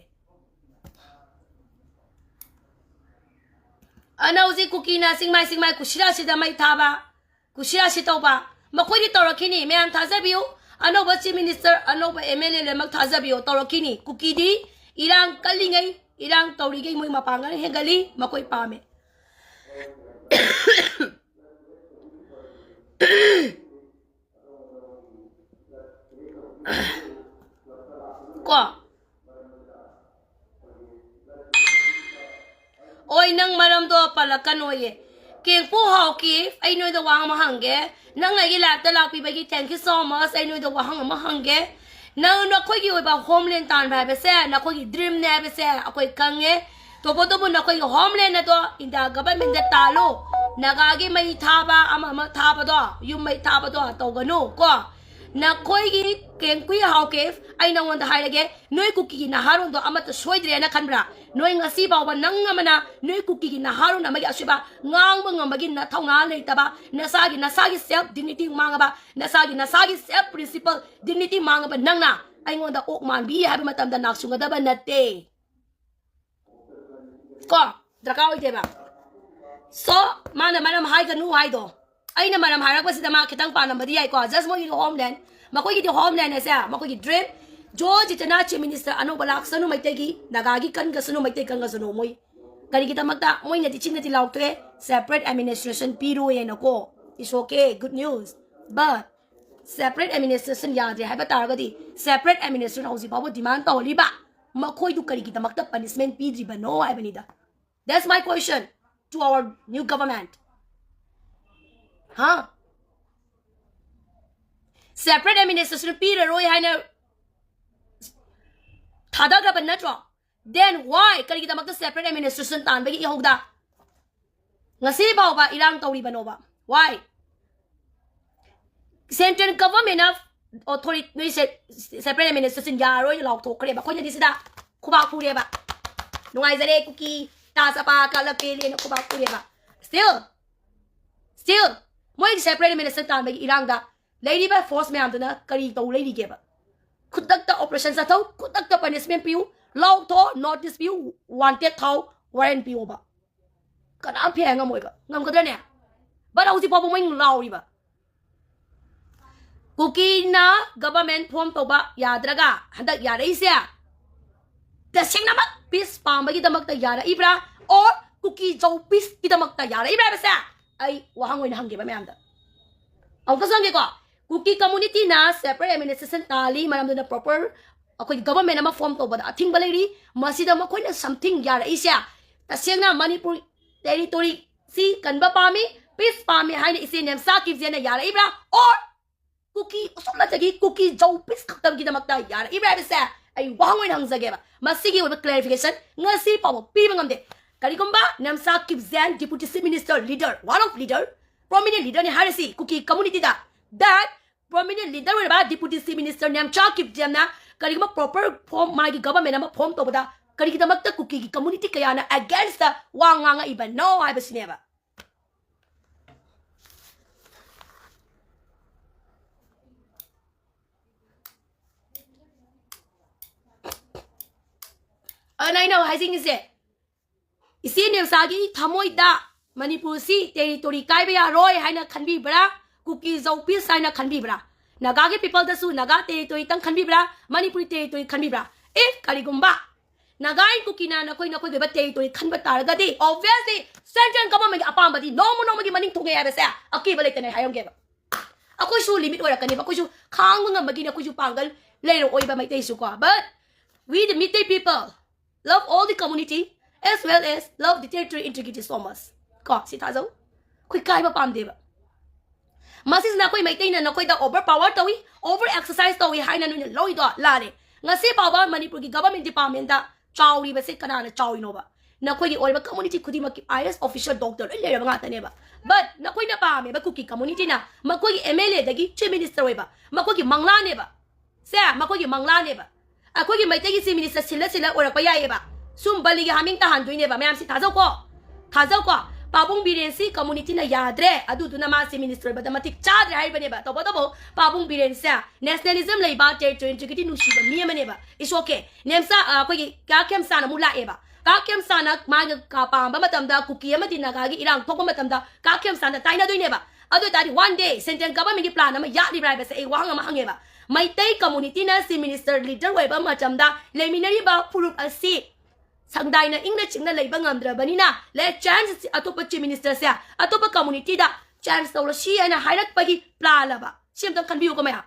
ꯑꯅ ꯍꯧꯖꯤꯛ ꯀꯨꯀꯤꯅ ꯆꯤꯡꯃꯥꯏ ꯆꯤꯡꯃꯥꯏ ꯀꯨꯁꯤꯔꯥꯁꯤꯗ ꯃꯩ ꯊꯥꯕ, ꯀꯨꯁꯤꯔꯥꯁꯤ ꯇꯧꯕ, ꯃꯈꯣꯏꯗꯤ ꯇꯧꯔꯛꯈꯤꯅꯤ꯫ ꯃꯌꯥꯝ ꯊꯥꯖꯕꯤꯌꯨ, ꯑꯅꯧꯕ chief minister, ꯑꯅꯧꯕ MLA ꯂꯣꯏꯅꯃꯛ ꯊꯥꯖꯕꯤꯌꯨ, ꯇꯧꯔꯛꯈꯤꯅꯤ꯫ ꯀꯨꯀꯤꯗꯤ ꯏꯔꯥꯡ ꯀꯜꯂꯤꯉꯩ, ꯏꯔꯥꯡ ꯇꯧꯔꯤꯉꯩ ꯃꯣꯏ ꯃꯄꯥꯡꯒꯜ ꯍꯦꯟꯒꯠꯂꯤ, ꯃꯈꯣꯏ ꯄꯥꯝꯃꯦ꯫ ꯀꯣ, ꯑꯣꯏ, ꯅꯪ ꯃꯔꯝꯗꯣ ꯄꯜꯂꯛꯀꯅꯣꯌꯦ꯫ ꯀꯦꯡꯄꯨ ꯍꯥꯎꯀꯤ, ꯑꯩ ꯅꯣꯏꯗ ꯋꯥ ꯑꯃ ꯍꯪꯒꯦ꯫ ꯅꯪ ꯑꯩꯒꯤ liveꯇ ꯂꯥꯛꯄꯤꯕꯒꯤ thank you so much꯫ ꯑꯩ ꯅꯣꯏꯗ ꯋꯥꯍꯪ ꯑꯃ ꯍꯪꯒꯦ꯫ ꯅꯪ ꯅꯈꯣꯏꯒꯤ ꯑꯣꯏꯕ ꯍꯣꯝꯂꯦꯟ ꯇꯥꯟꯕ ꯍꯥꯏꯕꯁꯦ ꯅꯈꯣꯏꯒꯤ ꯗ꯭ꯔꯤꯝꯅꯦ ꯍꯥꯏꯕꯁꯦ ꯑꯩꯈꯣꯏ ꯈꯪꯉꯦ꯫ ꯇꯧꯕꯇꯕꯨ ꯅꯈꯣꯏꯒꯤ ꯍꯣꯝꯂꯦꯟ ꯑꯗꯣ ꯏꯟꯗꯤꯌꯥ ꯒꯚꯔꯟꯃꯦꯟꯗ ꯇꯥꯜꯂꯨ꯫ ꯅꯥꯒꯥꯒꯤ ꯃꯩ ꯊꯥꯕ, ꯑꯃ ꯑꯃ ꯊꯥꯕꯗꯣ, ꯌꯨꯝ ꯃꯩ ꯊꯥꯕꯗꯣ ꯇꯧꯒꯅꯨ ꯀꯣ꯫ ꯅꯈꯣꯏꯒꯤ ꯀꯦꯡꯀꯨꯏ ꯍꯥꯎꯀꯦ, ꯑꯩ ꯅꯉꯣꯟꯗ ꯍꯥꯏꯔꯒꯦ, ꯅꯣꯏ ꯀꯨꯀꯤꯒꯤ ꯅꯍꯥꯔꯣꯟꯗꯣ ꯑꯃꯠꯇ ꯁꯣꯏꯗ꯭ꯔꯦꯅ ꯈꯟꯕ꯭ꯔꯥ? ꯅꯣꯏ ꯉꯁꯤ ꯐꯥꯎꯕ ꯅꯪ ꯑꯃꯅ ꯅꯣꯏ ꯀꯨꯀꯤꯒꯤ ꯅꯍꯥꯔꯣꯟ ꯑꯃꯒꯤ ꯑꯁꯣꯏꯕ ꯉꯥꯡꯕ ꯉꯝꯕꯒꯤ ꯅꯊꯧꯅꯥ ꯂꯩꯇꯕ, ꯅꯁꯥꯒꯤ, ꯅꯁꯥꯒꯤ self dignity ꯃꯥꯡꯉꯕ, ꯅꯁꯥꯒꯤ, ꯅꯁꯥꯒꯤ self principle dignity ꯃꯥꯡꯉꯕ ꯅꯪꯅ ꯑꯩꯉꯣꯟꯗ ꯑꯣꯛ ꯃꯥꯟꯕꯤ ꯍꯥꯏꯕ ꯃꯇꯝꯗ ꯅꯥꯛꯁꯨꯒꯗꯕ ꯅꯠꯇꯦ꯫ ꯀꯣ, ꯗꯔꯀꯥꯔ ꯑꯣꯏꯗꯦꯕ꯫ So, ꯃꯥꯅ ꯃꯔꯝ ꯍꯥꯏꯒꯅꯨ ꯍꯥꯏꯗꯣ ꯑꯩꯅ ꯃꯔꯝ ꯍꯥꯏꯔꯛꯄꯁꯤꯗ ꯃꯥ ꯈꯤꯇꯪ ꯄꯥꯜꯂꯝꯕꯗꯤ ꯌꯥꯏꯀꯣ꯫ Just ꯃꯣꯏꯒꯤꯗꯤ ꯍꯣꯝꯂꯦꯟ, ꯃꯈꯣꯏꯒꯤꯗꯤ ꯍꯣꯝꯂꯦꯟ ꯍꯥꯏꯁꯦ ꯃꯈꯣꯏꯒꯤ ꯗ꯭ꯔꯤꯝ꯫ ꯖꯣ ꯖꯤꯇꯅ ꯆꯤꯐ ꯃꯤꯅꯤꯁꯇꯔ ꯑꯅꯧꯕ ꯂꯥꯛꯁꯅꯨ, ꯃꯩꯇꯩꯒꯤ, ꯅꯥꯒꯥꯒꯤ ꯀꯟꯒꯁꯅꯨ, ꯃꯩꯇꯩ ꯀꯟꯒꯁꯅꯨ꯫ ꯃꯣꯏ ꯀꯔꯤꯒꯤꯗꯃꯛꯇ ꯃꯣꯏꯅꯗꯤ ꯆꯤꯟꯅꯗꯤ ꯂꯥꯎꯊꯣꯛꯑꯦ, separate administration ꯄꯤꯔꯣꯏꯅꯀꯣ꯫ It's okay, good news. But separate administration ꯌꯥꯗ꯭ꯔꯦ ꯍꯥꯏꯕ ꯇꯥꯔꯒꯗꯤ separate administration ꯍꯧꯖꯤꯛ ꯐꯥꯎꯕ demand ꯇꯧꯍꯜꯂꯤꯕ ꯃꯈꯣꯏꯗꯨ ꯀꯔꯤꯒꯤꯗꯃꯛꯇ punishment ꯄꯤꯗ꯭ꯔꯤꯕꯅꯣ ꯍꯥꯏꯕꯅꯤꯗ꯫ That's my question to our new government. ꯍꯥ? Separate administration ꯄꯤꯔꯔꯣꯏ ꯍꯥꯏꯅ ꯊꯥꯗꯈ꯭ꯔꯕ ꯅꯠꯇ꯭ꯔꯣ? Then why ꯀꯔꯤꯒꯤꯗꯃꯛꯇ separate administration ꯇꯥꯟꯕꯒꯤ ꯏꯍꯧꯗ ꯉꯁꯤ ꯐꯥꯎꯕ ꯏꯔꯥꯡ ꯇꯧꯔꯤꯕꯅꯣꯕ? Why? Central government of authority, ꯅꯣꯏ separate administration ꯌꯥꯔꯣꯏꯅ ꯂꯥꯎꯊꯣꯛꯈ꯭ꯔꯦꯕ꯫ ꯑꯩꯈꯣꯏꯅꯗꯤ ꯁꯤꯗ ꯈꯨꯕꯥꯛ ꯈꯨꯔꯦꯕ, ꯅꯨꯡꯉꯥꯏꯖꯔꯦ ꯀꯨꯀꯤ ꯇꯥ ꯆꯄꯥ ꯀꯥꯂ ꯄꯦꯜꯂꯦꯅ ꯈꯨꯕꯥꯛ ꯈꯨꯔꯦꯕ꯫ Still, still ꯃꯣꯏ separate administration ꯇꯥꯟꯕꯒꯤ ꯏꯔꯥꯡꯗ ꯂꯩꯔꯤꯕ force ꯃꯌꯥꯝꯗꯨꯅ ꯀꯔꯤ ꯇꯧ ꯂꯩꯔꯤꯒꯦꯕ? ꯈꯨꯗꯛꯇ operation ꯆꯠꯊꯧ, ꯈꯨꯗꯛꯇ punishment ꯄꯤꯌꯨ, ꯂꯥꯎꯊꯣꯛ, notice ꯄꯤꯌꯨ, wanted ꯊꯥꯎ, warrant ꯄꯤꯌꯣꯕ꯫ ꯀꯅꯥꯝ ꯐꯦ ꯉꯝꯃꯣꯏꯕ꯫ ꯉꯝꯒꯗ꯭ꯔꯅꯦ? But ꯍꯧꯖꯤꯛ ꯐꯥꯎꯕ ꯃꯣꯏ ꯂꯥꯎꯔꯤꯕ꯫ ꯀꯨꯀꯤꯅ government form ꯇꯧꯕ ꯌꯥꯗ꯭ꯔꯒ ꯍꯟꯗꯛ ꯌꯥꯔꯛꯏꯁꯦ ꯇꯁꯦꯡꯅꯃꯛ peace ꯄꯥꯝꯕꯒꯤꯗꯃꯛꯇ ꯌꯥꯔꯛꯏꯕ꯭ꯔꯥ, or ꯀꯨꯀꯤ ꯖꯧ peaceꯀꯤꯗꯃꯛꯇ ꯌꯥꯔꯛꯏꯕ꯭ꯔꯥ ꯍꯥꯏꯕꯁꯦ ꯑꯩ ꯋꯥꯍꯪ ꯑꯣꯏꯅ ꯍꯪꯒꯦꯕ ꯃꯌꯥꯝꯗ꯫ ꯑꯃꯨꯛꯀꯁꯨ ꯍꯪꯒꯦꯀꯣ, ꯀꯨꯀꯤ communityꯅ separate administration ꯇꯥꯜꯂꯤ, ꯃꯔꯝꯗꯨꯅ proper ꯑꯩꯈꯣꯏꯒꯤ government ꯑꯃ form ꯇꯧꯕꯗ ꯑꯊꯤꯡꯕ ꯂꯩꯔꯤ꯫ ꯃꯁꯤꯗ ꯃꯈꯣꯏꯅ something ꯌꯥꯔꯛꯏꯁꯦ ꯇꯁꯦꯡꯅ ꯃꯅꯤꯄꯨꯔ territory ꯁꯤ ꯀꯟꯕ ꯄꯥꯝꯃꯤ, peace ꯄꯥꯝꯃꯤ ꯍꯥꯏꯅ ꯏꯆꯦ ꯅꯦꯝꯆꯥ ꯀꯤꯞꯖꯦꯅ ꯌꯥꯔꯛꯏꯕ꯭ꯔꯥ, or ꯀꯨꯀꯤ ꯑꯁꯨꯝꯅꯇꯒꯤ ꯀꯨꯀꯤ ꯖꯧ ꯄꯤꯁ ꯈꯛꯇꯪꯒꯤꯗꯃꯛꯇ ꯌꯥꯔꯛꯏꯕ꯭ꯔꯥ ꯍꯥꯏꯕꯁꯦ ꯑꯩ ꯋꯥꯍꯪ ꯑꯣꯏꯅ ꯍꯪꯖꯒꯦꯕ꯫ ꯃꯁꯤꯒꯤ ꯑꯣꯏꯕ clarification ꯉꯁꯤ ꯐꯥꯎꯕ ꯄꯤꯕ ꯉꯝꯗꯦ꯫ ꯀꯔꯤꯒꯨꯝꯕ Nemcha ꯀꯤꯞꯖꯦꯟ, deputy chief minister, leader, one of leader, prominent leader ꯅꯤ ꯍꯥꯏꯔꯁꯤ ꯀꯨꯀꯤ community the, that prominent leader ꯑꯣꯏꯔꯕ deputy chief minister ꯅꯦꯝꯆꯥ ꯀꯤꯞꯖꯦꯟꯅ ꯀꯔꯤꯒꯨꯝꯕ proper form ꯃꯥꯒꯤ government ꯑꯃ form ꯇꯧꯕꯗ ꯀꯔꯤꯒꯤꯗꯃꯛꯇ ꯀꯨꯀꯤꯒꯤ community ꯀꯌꯥꯅ against ꯇ ꯋꯥ ꯉꯥꯡꯉꯛꯏꯕꯅꯣ ꯍꯥꯏꯕꯁꯤꯅꯦꯕ꯫ ꯑꯗꯨꯅ ꯑꯩꯅ ꯍꯥꯏꯖꯅꯤꯡꯉꯤꯁꯦ, ꯏꯆꯦ ꯅꯦꯝꯆꯥꯒꯤ ꯊꯃꯣꯏꯗ ꯃꯅꯤꯄꯨꯔꯁꯤ territory ꯀꯥꯏꯕ ꯌꯥꯔꯣꯏ ꯍꯥꯏꯅ ꯈꯟꯕꯤꯕ꯭ꯔꯥ? ꯀꯨꯀꯤ ꯖꯧ ꯄꯤꯁ ꯍꯥꯏꯅ ꯈꯟꯕꯤꯕ꯭ꯔꯥ? ꯅꯥꯒꯥꯒꯤ people ꯗꯁꯨ ꯅꯥꯒꯥ territory ꯇꯪ ꯈꯟꯕꯤꯕ꯭ꯔꯥ? ꯃꯅꯤꯄꯨꯔꯤ territory ꯈꯟꯕꯤꯕ꯭ꯔꯥ? If ꯀꯔꯤꯒꯨꯝꯕ ꯅꯥꯒꯥ and ꯀꯨꯀꯤꯅ ꯅꯈꯣꯏ ꯅꯈꯣꯏꯒꯤ ꯑꯣꯏꯕ territory ꯈꯟꯕ ꯇꯥꯔꯒꯗꯤ, obviously central government ꯒꯤ ꯑꯄꯥꯝꯕꯗꯤ ꯅꯣꯡꯃ ꯅꯣꯡꯃꯒꯤ ꯃꯅꯤꯡ ꯊꯨꯡꯉꯦ ꯍꯥꯏꯕꯁꯦ ꯑꯀꯤꯕ ꯂꯩꯇꯅ ꯑꯩ ꯍꯥꯏꯔꯝꯒꯦꯕ꯫ ꯑꯩꯈꯣꯏꯁꯨ limit ꯑꯣꯏꯔꯛꯀꯅꯦꯕ, ꯑꯩꯈꯣꯏꯁꯨ ꯈꯥꯡꯕ ꯉꯝꯕꯒꯤꯅꯦ, ꯑꯩꯈꯣꯏꯁꯨ ꯄꯥꯡꯒꯜ ꯂꯩꯔꯛꯑꯣꯏꯕ ꯃꯩꯇꯩꯁꯨꯀꯣ꯫ But we the Meitei people love all the community as well as love the territory integrity so much. ꯀꯣ, ꯁꯤ ꯊꯥꯖꯧ, ꯑꯩꯈꯣꯏ ꯀꯥꯏꯕ ꯄꯥꯝꯗꯦꯕ꯫ ꯃꯁꯤꯁꯤꯅ ꯑꯩꯈꯣꯏ ꯃꯩꯇꯩꯅ ꯅꯈꯣꯏꯗ over power ꯇꯧꯏ, over exercise ꯇꯧꯏ ꯍꯥꯏꯅ ꯅꯣꯏꯅ ꯂꯧꯏꯗꯣ ꯂꯥꯜꯂꯦ꯫ ꯉꯁꯤ ꯐꯥꯎꯕ ꯃꯅꯤꯄꯨꯔꯒꯤ government department ꯇ ꯆꯥꯎꯔꯤꯕꯁꯦ ꯀꯅꯥꯅ ꯆꯥꯎꯔꯤꯅꯣꯕ? ꯅꯈꯣꯏꯒꯤ ꯑꯣꯏꯔꯤꯕ community ꯈꯨꯗꯤꯡꯃꯛꯀꯤ I A S officer, doctor ꯂꯣꯏ ꯂꯩꯔꯕ ꯉꯥꯛꯇꯅꯦꯕ꯫ But ꯅꯈꯣꯏꯅ ꯄꯥꯝꯃꯦꯕ ꯀꯨꯀꯤ community ꯅ ꯃꯈꯣꯏꯒꯤ M L A ꯗꯒꯤ chief minister ꯑꯣꯏꯕ ꯃꯈꯣꯏꯒꯤ ꯃꯪꯂꯥꯅꯦꯕ꯫ ꯁꯦ, ꯃꯈꯣꯏꯒꯤ ꯃꯪꯂꯥꯅꯦꯕ꯫ ꯑꯩꯈꯣꯏꯒꯤ ꯃꯩꯇꯩꯒꯤ chief minister ꯁꯤꯜꯂ ꯁꯤꯜꯂ ꯑꯣꯏꯔꯛꯄ ꯌꯥꯏꯌꯦꯕ꯫ ꯁꯨꯝ ꯕꯂꯤꯒꯤ ꯍꯥꯃꯦꯡ ꯇꯥꯍꯟꯗꯣꯏꯅꯦꯕ ꯃꯌꯥꯝꯁꯤ꯫ ꯊꯥꯖꯧꯀꯣ, ꯊꯥꯖꯧꯀꯣ꯫ ꯄꯥꯕꯨꯡ ꯕꯤꯔꯦꯟꯁꯤ community ꯅ ꯌꯥꯗ꯭ꯔꯦ, ꯑꯗꯨꯗꯨꯅ ꯃꯥ chief minister ꯑꯣꯏꯕꯗ ꯃꯇꯤꯛ ꯆꯥꯗ꯭ꯔꯦ ꯍꯥꯏꯔꯤꯕꯅꯦꯕ꯫ ꯇꯧꯕꯇꯕꯨ ꯄꯥꯕꯨꯡ ꯕꯤꯔꯦꯟꯁꯦ nationalism ꯂꯩꯕ, territory integrity ꯅꯨꯡꯁꯤꯕ ꯃꯤ ꯑꯃꯅꯦꯕ꯫ It's okay꯫ ꯅꯦꯝꯆꯥ, ꯑ, ꯑꯩꯈꯣꯏꯒꯤ ꯀꯥ ꯈꯦꯝꯆꯥꯟ ꯑꯃꯨꯛ ꯂꯥꯛꯑꯦꯕ꯫ ꯀꯥ ꯈꯦꯝꯆꯥꯟꯅ ꯃꯥꯒ ꯀꯥ ꯄꯥꯝꯕ ꯃꯇꯝꯗ, ꯀꯨꯀꯤ ꯑꯃꯗꯤ ꯅꯥꯒꯥꯒꯤ ꯏꯔꯥꯡ ꯊꯣꯛꯄ ꯃꯇꯝꯗ ꯀꯥ ꯈꯦꯝꯆꯥꯟꯅ ꯇꯥꯏꯅꯗꯣꯏꯅꯦꯕ꯫ ꯑꯗꯨ ꯑꯣꯏ ꯇꯥꯔꯗꯤ one day central government ꯀꯤ plan ꯑꯃ ꯌꯥꯠꯂꯤꯕ꯭ꯔꯥ ꯍꯥꯏꯕꯁꯦ ꯑꯩ ꯋꯥꯍꯪ ꯑꯃ ꯍꯪꯉꯦꯕ꯫ ꯃꯩꯇꯩ community ꯅ chief minister leader ꯑꯣꯏꯕ ꯃꯇꯝꯗ ꯂꯩꯃꯤꯟꯅꯔꯤꯕ ꯐꯨꯔꯨꯞ ꯑꯁꯤ ꯁꯪꯗꯥꯏꯅ ꯏꯪꯅ ꯆꯤꯛꯅ ꯂꯩꯕ ꯉꯝꯗ꯭ꯔꯕꯅꯤꯅ, let chance ꯑꯇꯣꯞꯄ chief minister ꯁꯦ ꯑꯇꯣꯞꯄ community ꯗ chance ꯇꯧꯔꯁꯤ ꯍꯥꯏꯅ ꯍꯥꯏꯔꯛꯄꯒꯤ plan ꯂꯕ? ꯁꯤ ꯑꯝꯇꯪ ꯈꯟꯕꯤꯌꯨꯀꯣ ꯃꯌꯥꯝ꯫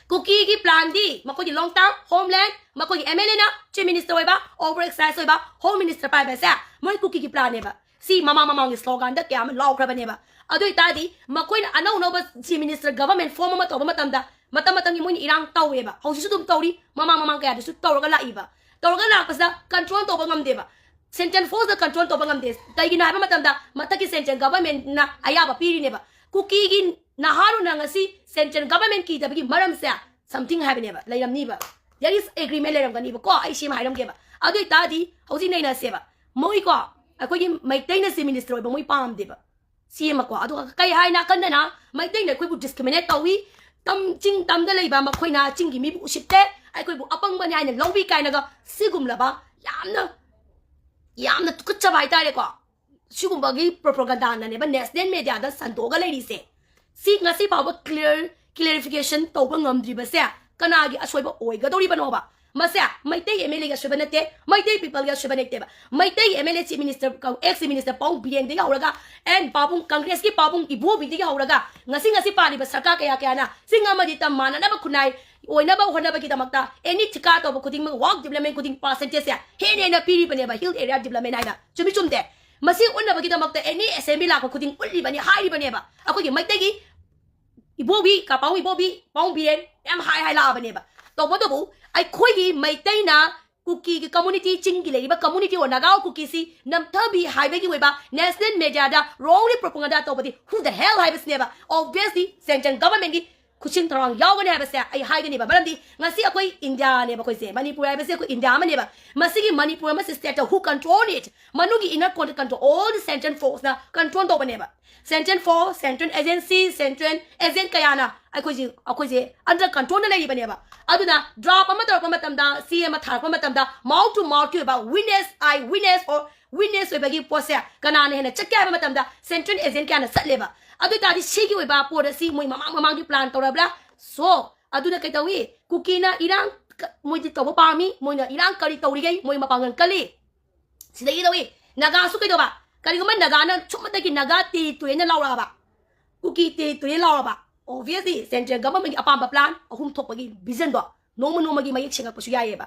ꯀꯨꯀꯤꯒꯤ plan ꯗꯤ ꯃꯈꯣꯏꯒꯤ long term homeland, ꯃꯈꯣꯏꯒꯤ M L A ꯅ chief minister ꯑꯣꯏꯕ, over exercise ꯑꯣꯏꯕ, home minister ꯄꯥꯏꯕꯁꯦ ꯃꯣꯏ ꯀꯨꯀꯤꯒꯤ plan ꯅꯦꯕ꯫ ꯁꯤ ꯃꯃꯥꯡ ꯃꯃꯥꯡꯒꯤ slogan ꯗ ꯀꯌꯥ ꯑꯃ ꯂꯥꯎꯈ꯭ꯔꯕꯅꯦꯕ꯫ ꯑꯗꯨ ꯑꯣꯏꯇꯥꯔꯗꯤ ꯃꯈꯣꯏꯅ ꯑꯅꯧ ꯑꯅꯧꯕ chief minister government form ꯑꯃ ꯇꯧꯕ ꯃꯇꯝꯗ ꯃꯇꯝ ꯃꯇꯝꯒꯤ ꯃꯣꯏꯅ ꯏꯔꯥꯡ ꯇꯧꯋꯦꯕ, ꯍꯧꯖꯤꯛꯁꯨ ꯑꯗꯨꯝ ꯇꯧꯔꯤ, ꯃꯃꯥꯡ ꯃꯃꯥꯡ ꯀꯌꯥꯗꯁꯨ ꯇꯧꯔꯒ ꯂꯥꯛꯏꯕ꯫ ꯇꯧꯔꯒ ꯂꯥꯛꯄꯁꯤꯗ control ꯇꯧꯕ ꯉꯝꯗꯦꯕ, central forceꯅ control ꯇꯧꯕ ꯉꯝꯗꯦ꯫ ꯀꯩꯒꯤꯅꯣ ꯍꯥꯏꯕ ꯃꯇꯝꯗ ꯃꯊꯛꯀꯤ central governmentꯅ ꯑꯌꯥꯕ ꯄꯤꯔꯤꯅꯦꯕ꯫ ꯀꯨꯀꯤꯒꯤ ꯅꯍꯥꯔꯣꯟꯅ ꯉꯁꯤ central government ꯀꯤꯗꯕꯒꯤ ꯃꯔꯝꯁꯦ something ꯍꯥꯏꯕꯅꯦꯕ, ꯂꯩꯔꯝꯅꯤꯕ, there is agreement ꯂꯩꯔꯝꯒꯅꯤꯕꯀꯣ꯫ ꯑꯩ ꯁꯤ ꯑꯃ ꯍꯥꯏꯔꯝꯒꯦꯕ꯫ ꯑꯗꯨ ꯑꯣꯏꯇꯥꯔꯗꯤ ꯍꯧꯖꯤꯛ ꯅꯩꯅꯁꯦꯕ, ꯃꯣꯏꯀꯣ, ꯑꯩꯈꯣꯏꯒꯤ ꯃꯩꯇꯩꯅ chief minister ꯑꯣꯏꯕ ꯃꯣꯏ ꯄꯥꯝꯗꯦꯕ꯫ ꯁꯤ ꯑꯃꯀꯣ꯫ ꯑꯗꯨꯒ ꯀꯩ ꯍꯥꯏ ꯅꯥꯀꯟꯗꯅ ꯃꯩꯇꯩꯅ ꯑꯩꯈꯣꯏꯕꯨ discriminate ꯇꯧꯏ, ꯇꯝ, ꯆꯤꯡ ꯇꯝꯗ ꯂꯩꯕ ꯃꯈꯣꯏꯅ ꯆꯤꯡꯒꯤ ꯃꯤꯕꯨ ꯎꯁꯤꯠꯇꯦ, ꯑꯩꯈꯣꯏꯕꯨ ꯑꯄꯪꯕꯅꯤ ꯍꯥꯏꯅ ꯂꯧꯕꯤ ꯀꯥꯏꯅꯒ ꯁꯤꯒꯨꯝꯂꯕ ꯌꯥꯝꯅ, ꯌꯥꯝꯅ ꯇꯨꯀꯠꯆꯕ ꯍꯥꯏꯇꯥꯔꯦꯀꯣ꯫ ꯁꯤꯒꯨꯝꯕꯒꯤ propagandaꯅꯅꯦꯕ national mediaꯗ ꯁꯟꯗꯣꯛꯑꯒ ꯂꯩꯔꯤꯁꯦ꯫ ꯁꯤ ꯉꯁꯤ ꯐꯥꯎꯕ clear, clarification ꯇꯧꯕ ꯉꯝꯗ꯭ꯔꯤꯕꯁꯦ ꯀꯅꯥꯒꯤ ꯑꯁꯣꯏꯕ ꯑꯣꯏꯒꯗꯧꯔꯤꯕꯅꯣꯕ? ꯃꯁꯦ ꯃꯩꯇꯩ MLAꯒꯤ ꯑꯁꯣꯏꯕ ꯅꯠꯇꯦ, ꯃꯩꯇꯩ peopleꯒꯤ ꯑꯁꯣꯏꯕ ꯅꯠꯇꯦꯕ꯫ Meitei MLA, chief minister, ex minister ꯄꯥꯕꯨꯡ ꯕꯤꯔꯦꯟꯗꯒꯤ ꯍꯧꯔꯒ, and ꯄꯥꯕꯨꯡ, Congressꯀꯤ ꯄꯥꯕꯨꯡ ꯏꯕꯣꯕꯤꯗꯒꯤ ꯍꯧꯔꯒ ꯉꯁꯤ ꯉꯁꯤ ꯄꯥꯜꯂꯤꯕ ꯁꯔꯀꯥꯔ ꯀꯌꯥ ꯀꯌꯥꯅ ꯆꯤꯡ ꯑꯃꯗꯤ ꯇꯝ ꯃꯥꯟꯅꯅꯕ ꯈꯨꯟꯅꯥꯏ ꯑꯣꯏꯅꯕ ꯍꯣꯠꯅꯕꯒꯤꯗꯃꯛꯇ any ꯊꯤꯀꯥ ꯇꯧꯕ ꯈꯨꯗꯤꯡꯃꯛ work development ꯈꯨꯗꯤꯡ percentageꯁꯦ ꯍꯦꯟꯅ ꯍꯦꯟꯅ ꯄꯤꯔꯤꯕꯅꯦꯕ, hill area development ꯍꯥꯏꯅ꯫ ꯆꯨꯝꯃꯤ ꯆꯨꯝꯗꯦ? ꯃꯁꯤ ꯎꯠꯅꯕꯒꯤꯗꯃꯛꯇ any assembly ꯂꯥꯛꯄ ꯈꯨꯗꯤꯡ ꯎꯠꯂꯤꯕꯅꯤ, ꯍꯥꯏꯔꯤꯕꯅꯦꯕ꯫ ꯑꯩꯈꯣꯏꯒꯤ ꯃꯩꯇꯩꯒꯤ ꯏꯕꯣꯕꯤ, ꯀꯥ ꯄꯥꯕꯨꯡ ꯏꯕꯣꯕꯤ, ꯄꯥꯕꯨꯡ ꯕꯤꯔꯦꯟ ꯌꯥꯝ ꯍꯥꯏ ꯍꯥꯏ ꯂꯥꯛꯑꯕꯅꯦꯕ꯫ ꯇꯧꯕꯇꯕꯨ ꯑꯩꯈꯣꯏꯒꯤ ꯃꯩꯇꯩꯅ ꯀꯨꯀꯤꯒꯤ community, ꯆꯤꯡꯒꯤ ꯂꯩꯔꯤꯕ community or ꯅꯥꯒꯥ ꯀꯨꯀꯤꯁꯤ ꯅꯝꯊꯕꯤ ꯍꯥꯏꯕꯒꯤ ꯑꯣꯏꯕ national mediaꯗ wrongly propaganda ꯇꯧꯕꯗꯤ who the hell ꯍꯥꯏꯕꯁꯤꯅꯦꯕ꯫ Obviously central governmentꯀꯤ ꯈꯨꯠꯁꯤꯟ ꯊꯧꯔꯥꯡ ꯌꯥꯎꯒꯅꯤ ꯍꯥꯏꯕꯁꯦ ꯑꯩ ꯍꯥꯏꯒꯅꯦꯕ꯫ ꯃꯔꯝꯗꯤ ꯉꯁꯤ ꯑꯩꯈꯣꯏ ꯏꯟꯗꯤꯌꯥꯅꯦꯕ, ꯑꯩꯈꯣꯏꯁꯦ, ꯃꯅꯤꯄꯨꯔ ꯍꯥꯏꯕꯁꯦ ꯑꯩꯈꯣꯏ ꯏꯟꯗꯤꯌꯥ ꯑꯃꯅꯦꯕ꯫ ꯃꯁꯤꯒꯤ ꯃꯅꯤꯄꯨꯔ ꯑꯃꯁꯤ stateꯇ who control it? ꯃꯅꯨꯡꯒꯤ inner control, all the central forceꯅ control ꯇꯧꯕꯅꯦꯕ꯫ Central force, central agency, central agent ꯀꯌꯥꯅ ꯑꯩꯈꯣꯏꯁꯦ, ꯑꯩꯈꯣꯏꯁꯦ under controlꯗ ꯂꯩꯔꯤꯕꯅꯦꯕ꯫ ꯑꯗꯨꯅ draft ꯑꯃ ꯇꯧꯔꯛꯄ ꯃꯇꯝꯗ, ꯆꯦ ꯑꯃ ꯊꯥꯔꯛꯄ ꯃꯇꯝꯗ mouth to mouthꯀꯤ ꯑꯣꯏꯕ witness, eye witness or witness ꯑꯣꯏꯕꯒꯤ ꯄꯣꯠꯁꯦ ꯀꯅꯥꯅ ꯍꯦꯟꯅ ꯆꯠꯀꯦ ꯍꯥꯏꯕ ꯃꯇꯝꯗ central agent ꯀꯌꯥꯅ ꯆꯠꯂꯦꯕ꯫ ꯑꯗꯨ ꯑꯣꯏꯇꯥꯔꯗꯤ ꯁꯤꯒꯤ ꯑꯣꯏꯕ ꯄꯣꯠ ꯑꯁꯤ ꯃꯣꯏ ꯃꯃꯥꯡ ꯃꯃꯥꯡꯒꯤ plan ꯇꯧꯔꯕ꯭ꯔꯥ? So ꯑꯗꯨꯅ ꯀꯩꯗꯧꯏ? ꯀꯨꯀꯤꯅ ꯏꯔꯥꯡ ꯀ-, ꯃꯣꯏꯗꯤ ꯇꯧꯕ ꯄꯥꯝꯃꯤ, ꯃꯣꯏꯅ ꯏꯔꯥꯡ ꯀꯔꯤ ꯇꯧꯔꯤꯒꯩ ꯃꯣꯏ ꯃꯄꯥꯡꯒꯜ ꯀꯜꯂꯤ꯫ ꯁꯤꯗꯒꯤ ꯇꯧꯏ, ꯅꯥꯒꯥꯁꯨ ꯀꯩꯗꯧꯕ? ꯀꯔꯤꯒꯨꯝꯕ ꯅꯥꯒꯥꯅ ꯁꯨꯝꯃꯇꯒꯤ ꯅꯥꯒꯥ territoryꯅ ꯂꯥꯎꯔꯛꯑꯕ, ꯀꯨꯀꯤ territory ꯂꯥꯎꯔꯕ, obviously central governmentꯀꯤ ꯑꯄꯥꯝꯕ plan ꯑꯍꯨꯝ ꯊꯣꯛꯄꯒꯤ visionꯗꯣ ꯅꯣꯡꯃ ꯅꯣꯡꯃꯒꯤ ꯃꯌꯦꯛ ꯁꯦꯡꯉꯛꯄꯁꯨ ꯌꯥꯏꯌꯦꯕ꯫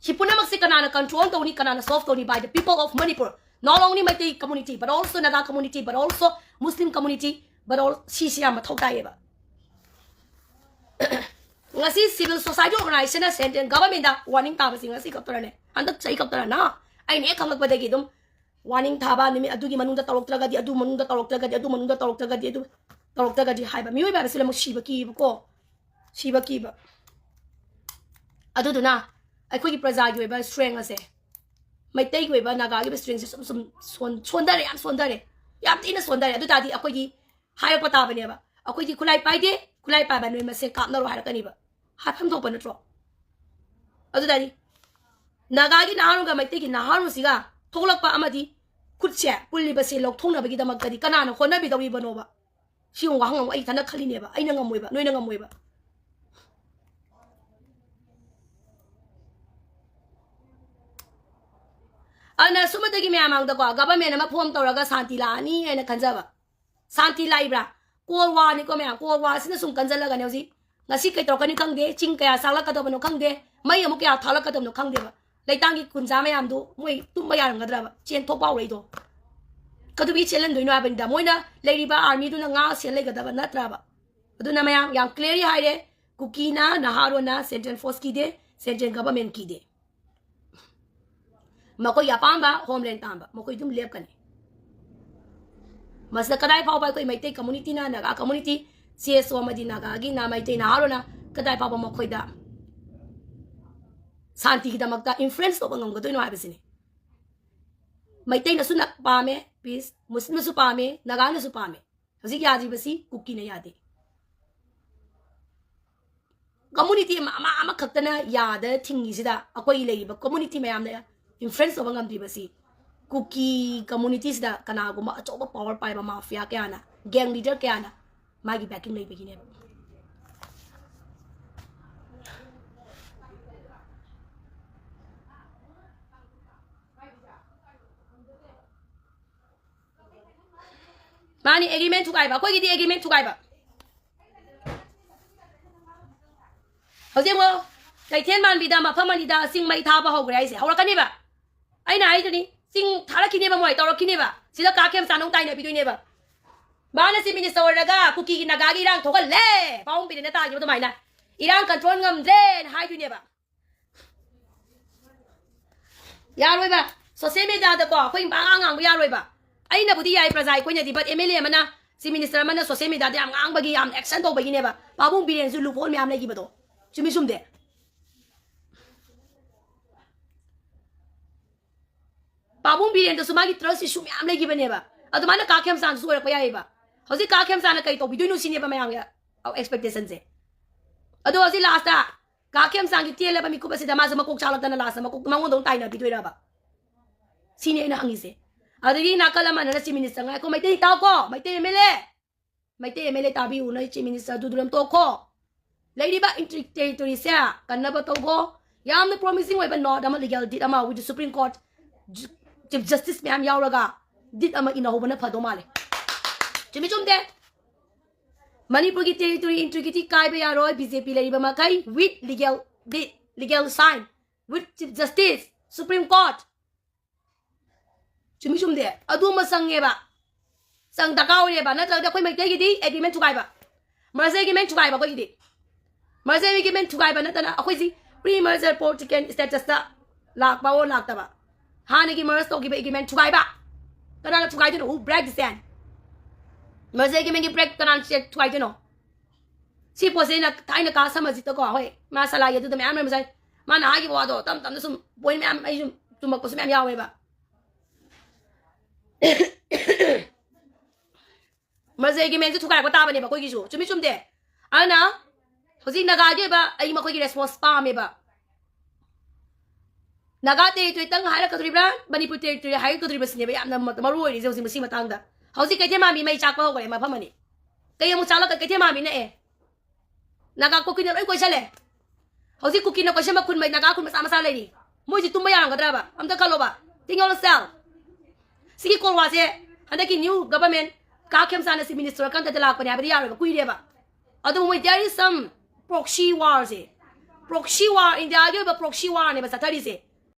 ꯁꯤ ꯄꯨꯝꯅꯃꯛꯁꯦ ꯀꯅꯥꯅ control ꯇꯧꯅꯤ, ꯀꯅꯥꯅ solve ꯇꯧꯅꯤ? By the people of Manipur. Not only Meitei community, but also Naga community, but also Muslim community, but all ꯁꯤꯁꯤ ꯌꯥꯝ ꯃꯊꯧ ꯇꯥꯏꯌꯦꯕ. ꯉꯁꯤ civil society organization ꯅ central government ꯗ warning ꯊꯥꯕꯁꯤ ꯉꯁꯤ ꯈꯛꯇꯔꯅꯦ, ꯍꯟꯗꯛ ꯆꯍꯤ ꯈꯛꯇꯔꯅ? ꯑꯩꯅ ꯍꯦꯛ ꯈꯪꯂꯛꯄꯗꯒꯤ ꯑꯗꯨꯝ warning ꯊꯥꯕ, ꯅꯨꯃꯤꯠ ꯑꯗꯨꯒꯤ ꯃꯅꯨꯡꯗ ꯇꯧꯔꯛꯇ꯭ꯔꯒꯗꯤ, ꯑꯗꯨ ꯃꯅꯨꯡꯗ ꯇꯧꯔꯛꯇ꯭ꯔꯒꯗꯤ, ꯑꯗꯨ ꯃꯅꯨꯡꯗ ꯇꯧꯔꯛꯇ꯭ꯔꯒꯗꯤ, ꯑꯗꯨ ꯇꯧꯔꯛꯇ꯭ꯔꯒꯗꯤ ꯍꯥꯏꯕ꯫ ꯃꯤꯑꯣꯏꯕ ꯍꯥꯏꯕꯁꯤ ꯂꯣꯏꯅꯃꯛ ꯁꯤꯕ ꯀꯤꯕꯀꯣ, ꯁꯤꯕ ꯀꯤꯕ꯫ ꯑꯗꯨꯗꯨꯅ ꯑꯩꯈꯣꯏꯒꯤ ꯄ꯭ꯔꯖꯥꯒꯤ ꯑꯣꯏꯕ strength ꯑꯁꯦ, ꯃꯩꯇꯩꯒꯤ ꯑꯣꯏꯕ, ꯅꯥꯒꯥꯒꯤ ꯑꯣꯏꯕ strength ꯁꯦ ꯁꯨꯝ ꯁꯨꯝ ꯁꯣꯟ-, ꯁꯣꯟꯊꯔꯦ, ꯌꯥꯝ ꯁꯣꯟꯊꯔꯦ, ꯌꯥꯝ ꯊꯤꯅ ꯁꯣꯟꯊꯔꯦ꯫ ꯑꯗꯨ ꯇꯥꯔꯗꯤ ꯑꯩꯈꯣꯏꯒꯤ ꯍꯥꯏꯔꯛꯄ ꯇꯥꯕꯅꯦꯕ, "ꯑꯩꯈꯣꯏꯗꯤ ꯈꯨꯠꯂꯥꯏ ꯄꯥꯏꯗꯦ, ꯈꯨꯠꯂꯥꯏ ꯄꯥꯏꯕ ꯅꯣꯏ ꯃꯁꯦꯟ ꯀꯥꯞꯅꯔꯣ" ꯍꯥꯏꯔꯛꯀꯅꯤꯕ꯫ ꯍꯥꯏꯐꯝ ꯊꯣꯛꯄ ꯅꯠꯇ꯭ꯔꯣ? ꯑꯗꯨꯗꯗꯤ ꯅꯥꯒꯥꯒꯤ ꯅꯍꯥꯔꯣꯟꯒ ꯃꯩꯇꯩꯒꯤ ꯅꯍꯥꯔꯣꯟꯁꯤꯒ ꯊꯣꯛꯂꯛꯄ ꯑꯃꯗꯤ ꯈꯨꯠꯁꯦ ꯄꯨꯜꯂꯤꯕꯁꯦ ꯂꯧꯊꯣꯛꯅꯕꯒꯤꯗꯃꯛꯇꯗꯤ ꯀꯅꯥꯅ ꯍꯣꯠꯅꯕꯤꯗꯧꯔꯤꯕꯅꯣꯕ? ꯁꯤ ꯋꯥꯍꯪ ꯑꯃ ꯑꯩ ꯏꯊꯟꯇ ꯈꯜꯂꯤꯅꯦꯕ, ꯑꯩꯅ ꯉꯝꯃꯣꯏꯕ, ꯅꯣꯏꯅ ꯉꯝꯃꯣꯏꯕ꯫ ꯑꯗꯨꯅ ꯁꯨꯝꯕꯗꯒꯤ ꯃꯌꯥꯝ ꯃꯥꯡꯗꯀꯣ government ꯑꯃ form ꯇꯧꯔꯒ ꯁꯥꯟꯇꯤ ꯂꯥꯛꯑꯅꯤ ꯍꯥꯏꯅ ꯈꯟꯖꯕ꯫ ꯁꯥꯟꯇꯤ ꯂꯥꯛꯏꯕ꯭ꯔꯥ? Cold War ꯅꯤꯀꯣ ꯃꯌꯥꯝ, Cold War ꯁꯤꯅ ꯁꯨꯝ ꯀꯟꯖꯜꯂꯒꯅꯦ ꯍꯧꯖꯤꯛ꯫ ꯉꯁꯤ ꯀꯩ ꯇꯧꯔꯛꯀꯅꯤ ꯈꯪꯗꯦ, ꯆꯤꯡ ꯀꯌꯥ ꯆꯥꯛꯂꯛꯀꯗꯕꯅꯣ ꯈꯪꯗꯦ, ꯃꯩ ꯑꯃꯨꯛ ꯀꯌꯥ ꯊꯥꯂꯛꯀꯗꯕꯅꯣ ꯈꯪꯗꯦꯕ꯫ ꯂꯩꯇꯥꯡꯒꯤ ꯈꯨꯟꯖꯥ ꯃꯌꯥꯝꯗꯨ ꯃꯣꯏ ꯇꯨꯝꯕ ꯌꯥꯔꯝꯒꯗ꯭ꯔꯕ? ꯆꯦꯟꯊꯣꯛꯄ ꯍꯧꯔꯛꯏꯗꯣ ꯀꯩꯗꯧꯕꯩ ꯆꯦꯜꯍꯟꯗꯣꯏꯅꯣ ꯍꯥꯏꯕꯅꯤꯗ꯫ ꯃꯣꯏꯅ ꯂꯩꯔꯤꯕ army ꯗꯨꯅ ꯉꯥ ꯁꯦꯜ ꯂꯩꯒꯗꯕ ꯅꯠꯇ꯭ꯔꯕ? ꯑꯗꯨꯅ ꯃꯌꯥꯝ ꯌꯥꯝ clearly ꯍꯥꯏꯔꯦ, ꯀꯨꯀꯤꯅ, ꯅꯍꯥꯔꯣꯟꯅ central force ꯀꯤꯗꯦ, central government ꯀꯤꯗꯦ꯫ ꯃꯈꯣꯏꯒꯤ ꯑꯄꯥꯝꯕ homeland ꯄꯥꯝꯕ, ꯃꯈꯣꯏ ꯑꯗꯨꯝ ꯂꯦꯞꯀꯅꯤ꯫ ꯃꯁꯤꯗ ꯀꯗꯥꯏ ꯐꯥꯎꯕ ꯑꯩꯈꯣꯏ ꯃꯩꯇꯩ community ꯅ, Naga community, C S O ꯑꯃꯗꯤ ꯅꯥꯒꯥꯒꯤ ꯅ-, ꯃꯩꯇꯩ ꯅꯍꯥꯔꯣꯟꯅ ꯀꯗꯥꯏ ꯐꯥꯎꯕ ꯃꯈꯣꯏꯗ ꯁꯥꯟꯇꯤꯒꯤꯗꯃꯛꯇ influence ꯇꯧꯕ ꯉꯝꯒꯗꯣꯏꯅꯣ ꯍꯥꯏꯕꯁꯤꯅꯤ꯫ ꯃꯩꯇꯩꯅꯁꯨ ꯅ-, ꯄꯥꯝꯃꯦ peace, ꯃꯨꯁꯂꯤꯝꯅꯁꯨ ꯄꯥꯝꯃꯦ, ꯅꯥꯒꯥꯅꯁꯨ ꯄꯥꯝꯃꯦ꯫ ꯍꯧꯖꯤꯛ ꯌꯥꯗ꯭ꯔꯤꯕꯁꯤ ꯀꯨꯀꯤꯅ ꯌꯥꯗꯦ꯫ Community ꯑꯃ, ꯑꯃ, ꯑꯃꯈꯛꯇꯅ ꯌꯥꯗ ꯊꯤꯡꯉꯤꯁꯤꯗ ꯑꯩꯈꯣꯏꯒꯤ ꯂꯩꯔꯤꯕ community ꯃꯌꯥꯝꯅ influence ꯇꯧꯕ ꯉꯝꯗ꯭ꯔꯤꯕꯁꯤ ꯀꯨꯀꯤ community ꯁꯤꯗ ꯀꯅꯥꯒꯨꯝꯕ ꯑꯆꯧꯕ power ꯄꯥꯏꯕ mafia ꯀꯌꯥꯅ, gang leader ꯀꯌꯥꯅ ꯃꯥꯒꯤ backing ꯂꯩꯕꯒꯤꯅꯦꯕ꯫ ꯃꯥꯅꯤ, agreement ꯊꯨꯒꯥꯏꯕ꯫ ꯑꯩꯈꯣꯏꯒꯤꯗꯤ agreement ꯊꯨꯒꯥꯏꯕ꯫ ꯍꯧꯖꯤꯛ ꯑꯃꯨꯛ ꯀꯩꯊꯦꯜ ꯃꯥꯟꯕꯤꯗ ꯃꯐꯝ ꯑꯅꯤꯗ ꯆꯤꯡ ꯃꯩ ꯊꯥꯕ ꯍꯧꯈ꯭ꯔꯦ ꯍꯥꯏꯁꯦ꯫ ꯍꯧꯔꯛꯀꯅꯤꯕ꯫ ꯑꯩꯅ ꯍꯥꯏꯗꯨꯅꯤ, ꯆꯤꯡ ꯊꯥꯔꯛꯈꯤꯅꯦꯕ, ꯃꯣꯏ ꯇꯧꯔꯛꯈꯤꯅꯦꯕ꯫ ꯁꯤꯗ ꯀꯥ ꯈꯦꯝꯆꯥꯟ ꯑꯃꯨꯛ ꯇꯥꯏꯅꯕꯤꯗꯣꯏꯅꯦꯕ꯫ ꯃꯥꯅ ꯆꯤꯐ ꯃꯤꯅꯤꯁꯇꯔ ꯑꯣꯏꯔꯒ ꯀꯨꯀꯤꯒꯤ ꯅꯥꯒꯥꯒꯤ ꯏꯔꯥꯡ ꯊꯣꯛꯍꯜꯂꯦ, ꯄꯥꯕꯨꯡ ꯕꯤꯔꯦꯟꯅ ꯇꯥꯈꯤꯕ ꯑꯗꯨꯃꯥꯏꯅ, ꯏꯔꯥꯡ ꯀꯟꯇ꯭ꯔꯣꯜ ꯉꯝꯗ꯭ꯔꯦꯅ ꯍꯥꯏꯗꯣꯏꯅꯦꯕ꯫ ꯌꯥꯔꯣꯏꯕ꯫ ꯁꯣꯁꯤꯌꯦꯜ ꯃꯦꯗꯤꯌꯥꯗꯀꯣ ꯑꯩꯈꯣꯏ ꯄꯉꯥꯡ ꯉꯥꯡꯕ ꯌꯥꯔꯣꯏꯕ꯫ ꯑꯩꯅꯕꯨꯗꯤ ꯌꯥꯏ, ꯄ꯭ꯔꯖꯥ ꯑꯩꯈꯣꯏꯅꯗꯤ, ꯕꯠ ꯑꯦꯝ ꯑꯦꯜ ꯑꯦ ꯑꯃꯅ, ꯆꯤꯐ ꯃꯤꯅꯤꯁꯇꯔ ꯑꯃꯅ ꯁꯣꯁꯤꯌꯦꯜ ꯃꯦꯗꯤꯌꯥꯗ ꯌꯥꯝ ꯉꯥꯡꯕꯒꯤ, ꯌꯥꯝ ꯑꯦꯛꯁꯟ ꯇꯧꯕꯒꯤꯅꯦꯕ ꯄꯥꯕꯨꯡ ꯕꯤꯔꯦꯟꯁꯨ ꯂꯨꯞ ꯍꯣꯜ ꯃꯌꯥꯝ ꯂꯩꯈꯤꯕꯗꯣ꯫ ꯆꯨꯝꯃꯤ ꯆꯨꯝꯗꯦ? ꯄꯥꯕꯨꯡ ꯕꯤꯔꯦꯟꯗꯁꯨ ꯃꯥꯒꯤ ꯇ꯭ꯔꯁ ꯏꯁꯨ ꯃꯌꯥꯝ ꯂꯩꯈꯤꯕꯅꯦꯕ꯫ ꯑꯗꯨꯃꯥꯏꯅ ꯀꯥ ꯈꯦꯝꯆꯥꯟꯁꯨ ꯑꯣꯏꯔꯛꯄ ꯌꯥꯏꯌꯦꯕ꯫ ꯍꯧꯖꯤꯛ ꯀꯥ ꯈꯦꯝꯆꯥꯟꯅ ꯀꯩ ꯇꯧꯕꯤꯗꯣꯏꯅꯣ ꯁꯤꯅꯦꯕ ꯃꯌꯥꯝꯒꯤ ꯑꯦꯛꯁꯄꯦꯛꯇꯦꯁꯟꯁꯦ꯫ ꯑꯗꯣ ꯍꯧꯖꯤꯛ ꯂꯥꯁꯇ ꯀꯥ ꯈꯦꯝꯆꯥꯟꯒꯤ ꯇꯦꯜꯂꯕ ꯃꯤꯀꯨꯞ ꯑꯁꯤꯗ ꯃꯥꯁꯦ ꯃꯀꯣꯛ ꯆꯥꯛꯂꯛꯇꯅ ꯂꯥꯁꯇ ꯃꯀꯣꯛ ꯃꯉꯣꯟꯗ ꯑꯃꯨꯛ ꯇꯥꯏꯅꯕꯤꯗꯣꯏꯔꯕ? ꯁꯤꯅꯤ ꯑꯩꯅ ꯍꯪꯉꯤꯁꯦ꯫ ꯑꯗꯒꯤ ꯅꯥꯀꯜ ꯑꯃꯅ ꯆꯤꯐ ꯃꯤꯅꯤꯁꯇꯔ, ꯉꯥꯏꯈꯣ, ꯃꯩꯇꯩ ꯇꯥꯎꯀꯣ, Meitei M L A, Meitei M L A ꯇꯥꯕꯤꯌꯨ, ꯅꯣꯏ ꯆꯤꯐ ꯃꯤꯅꯤꯁꯇꯔ ꯑꯗꯨꯗꯨ ꯑꯗꯨꯝ ꯇꯣꯛꯈꯣ꯫ ꯂꯩꯔꯤꯕ ꯏꯟꯇ꯭ꯔꯤ ꯇꯦꯔꯤꯇꯣꯔꯤꯁꯦ ꯀꯟꯅꯕ ꯇꯧꯈꯣ꯫ ꯌꯥꯝꯅ ꯄ꯭ꯔꯣꯃꯤꯁꯤꯡ ꯑꯣꯏꯕ ꯅꯣꯠ ꯑꯃ, ꯂꯤꯒꯦꯜ ꯗꯤꯠ ꯑꯃ with the Supreme Court, chief justice ꯃꯌꯥꯝ ꯌꯥꯎꯔꯒ ꯗꯤꯠ ꯑꯃ ꯏꯅꯍꯧꯕꯅ ꯐꯗꯧ ꯃꯥꯜꯂꯦ꯫ ꯆꯨꯝꯃꯤ ꯆꯨꯝꯗꯦ? ꯃꯅꯤꯄꯨꯔꯒꯤ ꯇꯦꯔꯤꯇꯣꯔꯤ ꯏꯟꯇ꯭ꯔꯤꯒ꯭ꯔꯤꯇꯤ ꯀꯥꯏꯕ ꯌꯥꯔꯣꯏ, ꯕꯤ ꯖꯦ ꯄꯤ ꯂꯩꯔꯤꯕ ꯃꯈꯩ, with legal deed, legal sign, with Chief Justice, Supreme Court꯫ ꯆꯨꯝꯃꯤ ꯆꯨꯝꯗꯦ? ꯑꯗꯨ ꯑꯃ ꯆꯪꯉꯦꯕ, ꯆꯪ ꯗꯔꯀꯥꯔ ꯑꯣꯏꯔꯦꯕ꯫ ꯅꯠꯇ꯭ꯔꯒꯗꯤ ꯑꯩꯈꯣꯏ ꯃꯩꯇꯩꯒꯤꯗꯤ ꯑꯦꯒ꯭ꯔꯤꯃꯦꯟ ꯊꯨꯒꯥꯏꯕ, ꯃꯔꯖꯔ ꯑꯦꯒ꯭ꯔꯤꯃꯦꯟ ꯊꯨꯒꯥꯏꯕ, ꯑꯩꯈꯣꯏꯒꯤꯗꯤ ꯃꯔꯖꯔ ꯑꯦꯒ꯭ꯔꯤꯃꯦꯟ ꯊꯨꯒꯥꯏꯕ ꯅꯠꯇꯅ ꯑꯩꯈꯣꯏꯁꯤ ꯄ꯭ꯔꯤ ꯃꯔꯖꯔ ꯄꯣꯂꯤꯇꯤꯀꯦꯜ ꯁ꯭ꯇꯦꯇꯁꯇ ꯂꯥꯛꯄ ꯑꯣꯔ ꯂꯥꯛꯇꯕ, ꯍꯥꯟꯅꯒꯤ ꯃꯔꯖ ꯇꯧꯈꯤꯕ ꯑꯦꯒ꯭ꯔꯤꯃꯦꯟ ꯊꯨꯒꯥꯏꯕ꯫ ꯀꯅꯥꯅ ꯊꯨꯒꯥꯏꯗꯣꯏꯅꯣ? Who break the chain? Merger ꯑꯦꯒ꯭ꯔꯤꯃꯦꯟꯒꯤ ꯕ꯭ꯔꯦꯛ ꯀꯅꯥꯅ ꯆꯦ-, ꯊꯨꯒꯥꯏꯗꯣꯏꯅꯣ? ꯁꯤ ꯄꯣꯠꯁꯦ ꯑꯩꯅ ꯊꯥꯏꯅ ꯀꯥ ꯁꯃꯖꯤꯠꯇꯀꯣ, ꯍꯣꯏ, ꯃꯥ ꯁꯂꯥꯏ ꯑꯗꯨꯗ ꯃꯌꯥꯝ ꯂꯩꯔꯝꯕꯁꯥꯏ, ꯃꯥꯅ ꯍꯥꯏꯈꯤꯕ ꯋꯥꯗꯣ ꯇꯞ ꯇꯞꯅ ꯁꯨꯝ ꯄꯣꯏꯟ ꯃꯌꯥꯝ ꯑꯩ ꯁꯨꯝ ꯆꯨꯝꯃꯛꯄꯁꯨ ꯃꯌꯥꯝ ꯌꯥꯎꯋꯦꯕ꯫ ꯃꯔꯖꯔ ꯑꯦꯒ꯭ꯔꯤꯃꯦꯟꯁꯨ ꯊꯨꯒꯥꯏꯕ ꯇꯥꯕꯅꯦꯕ ꯑꯩꯈꯣꯏꯒꯤꯁꯨ, ꯆꯨꯝꯃꯤ ꯆꯨꯝꯗꯦ? ꯑꯗꯨꯅ ꯍꯧꯖꯤꯛ ꯅꯥꯒꯥꯒꯤ ꯑꯣꯏꯕ ꯑꯩ ꯃꯈꯣꯏꯒꯤ ꯔꯦꯁꯄꯣꯟꯁ ꯄꯥꯝꯃꯦꯕ꯫ ꯅꯥꯒꯥ ꯇꯦꯔꯤꯇꯣꯔꯤꯇꯪ ꯍꯥꯏꯔꯛꯀꯗꯣꯔꯤꯕ꯭ꯔꯥ, ꯃꯅꯤꯄꯨꯔ ꯇꯦꯔꯤꯇꯣꯔꯤ ꯍꯥꯏꯔꯛꯀꯗꯣꯔꯤꯕꯁꯤꯅꯦꯕ ꯌꯥꯝꯅ ꯃ-, ꯃꯔꯨ ꯑꯣꯏꯔꯤꯁꯦ ꯍꯧꯖꯤꯛ ꯃꯁꯤ ꯃꯇꯥꯡꯗ꯫ ꯍꯧꯖꯤꯛ ꯀꯩꯊꯦꯜ ꯃꯥꯟꯕꯤ ꯃꯩ ꯆꯥꯛꯄ ꯍꯧꯈ꯭ꯔꯦ ꯃꯐꯝ ꯑꯅꯤ꯫ ꯀꯩ ꯑꯃꯨꯛ ꯆꯥꯛꯂꯛꯀ-, ꯀꯩꯊꯦꯜ ꯃꯥꯟꯕꯤ ꯅꯛꯑꯦ꯫ ꯅꯥꯒꯥ ꯀꯨꯀꯤꯅ ꯂꯣꯏ ꯀꯣꯏꯁꯜꯂꯦ꯫ ꯍꯧꯖꯤꯛ ꯀꯨꯀꯤꯅ ꯀꯣꯏꯁꯟꯕ ꯈꯨꯟ ꯃꯩ-, ꯅꯥꯒꯥ ꯈꯨꯟ ꯃꯆꯥ ꯃꯆꯥ ꯂꯩꯔꯤ꯫ ꯃꯣꯏꯁꯤ ꯇꯨꯝꯕ ꯌꯥꯔꯝꯒꯗ꯭ꯔꯕ? ꯑꯝꯇ ꯈꯜꯂꯣꯕ꯫ Think yourself꯫ ꯁꯤꯒꯤ ꯀꯣꯜꯋꯥꯁꯦ ꯍꯟꯗꯛꯀꯤ new government ꯀꯥ ꯈꯦꯝꯆꯥꯟꯅ ꯆꯤꯐ ꯃꯤꯅꯤꯁꯇꯔ ꯀꯟꯇꯗ ꯂꯥꯛꯄꯅꯦ ꯍꯥꯏꯕꯗꯤ ꯌꯥꯔꯣꯏꯕ, ꯀꯨꯏꯔꯦꯕ꯫ ꯑꯗꯨꯕꯨ ꯃꯣꯏ there is some proxy warꯁꯦ, proxy war, ꯏꯟꯗꯤꯌꯥꯒꯤ ꯑꯣꯏꯕ proxy warꯅꯦꯕ ꯆꯠꯊꯔꯤꯁꯦ꯫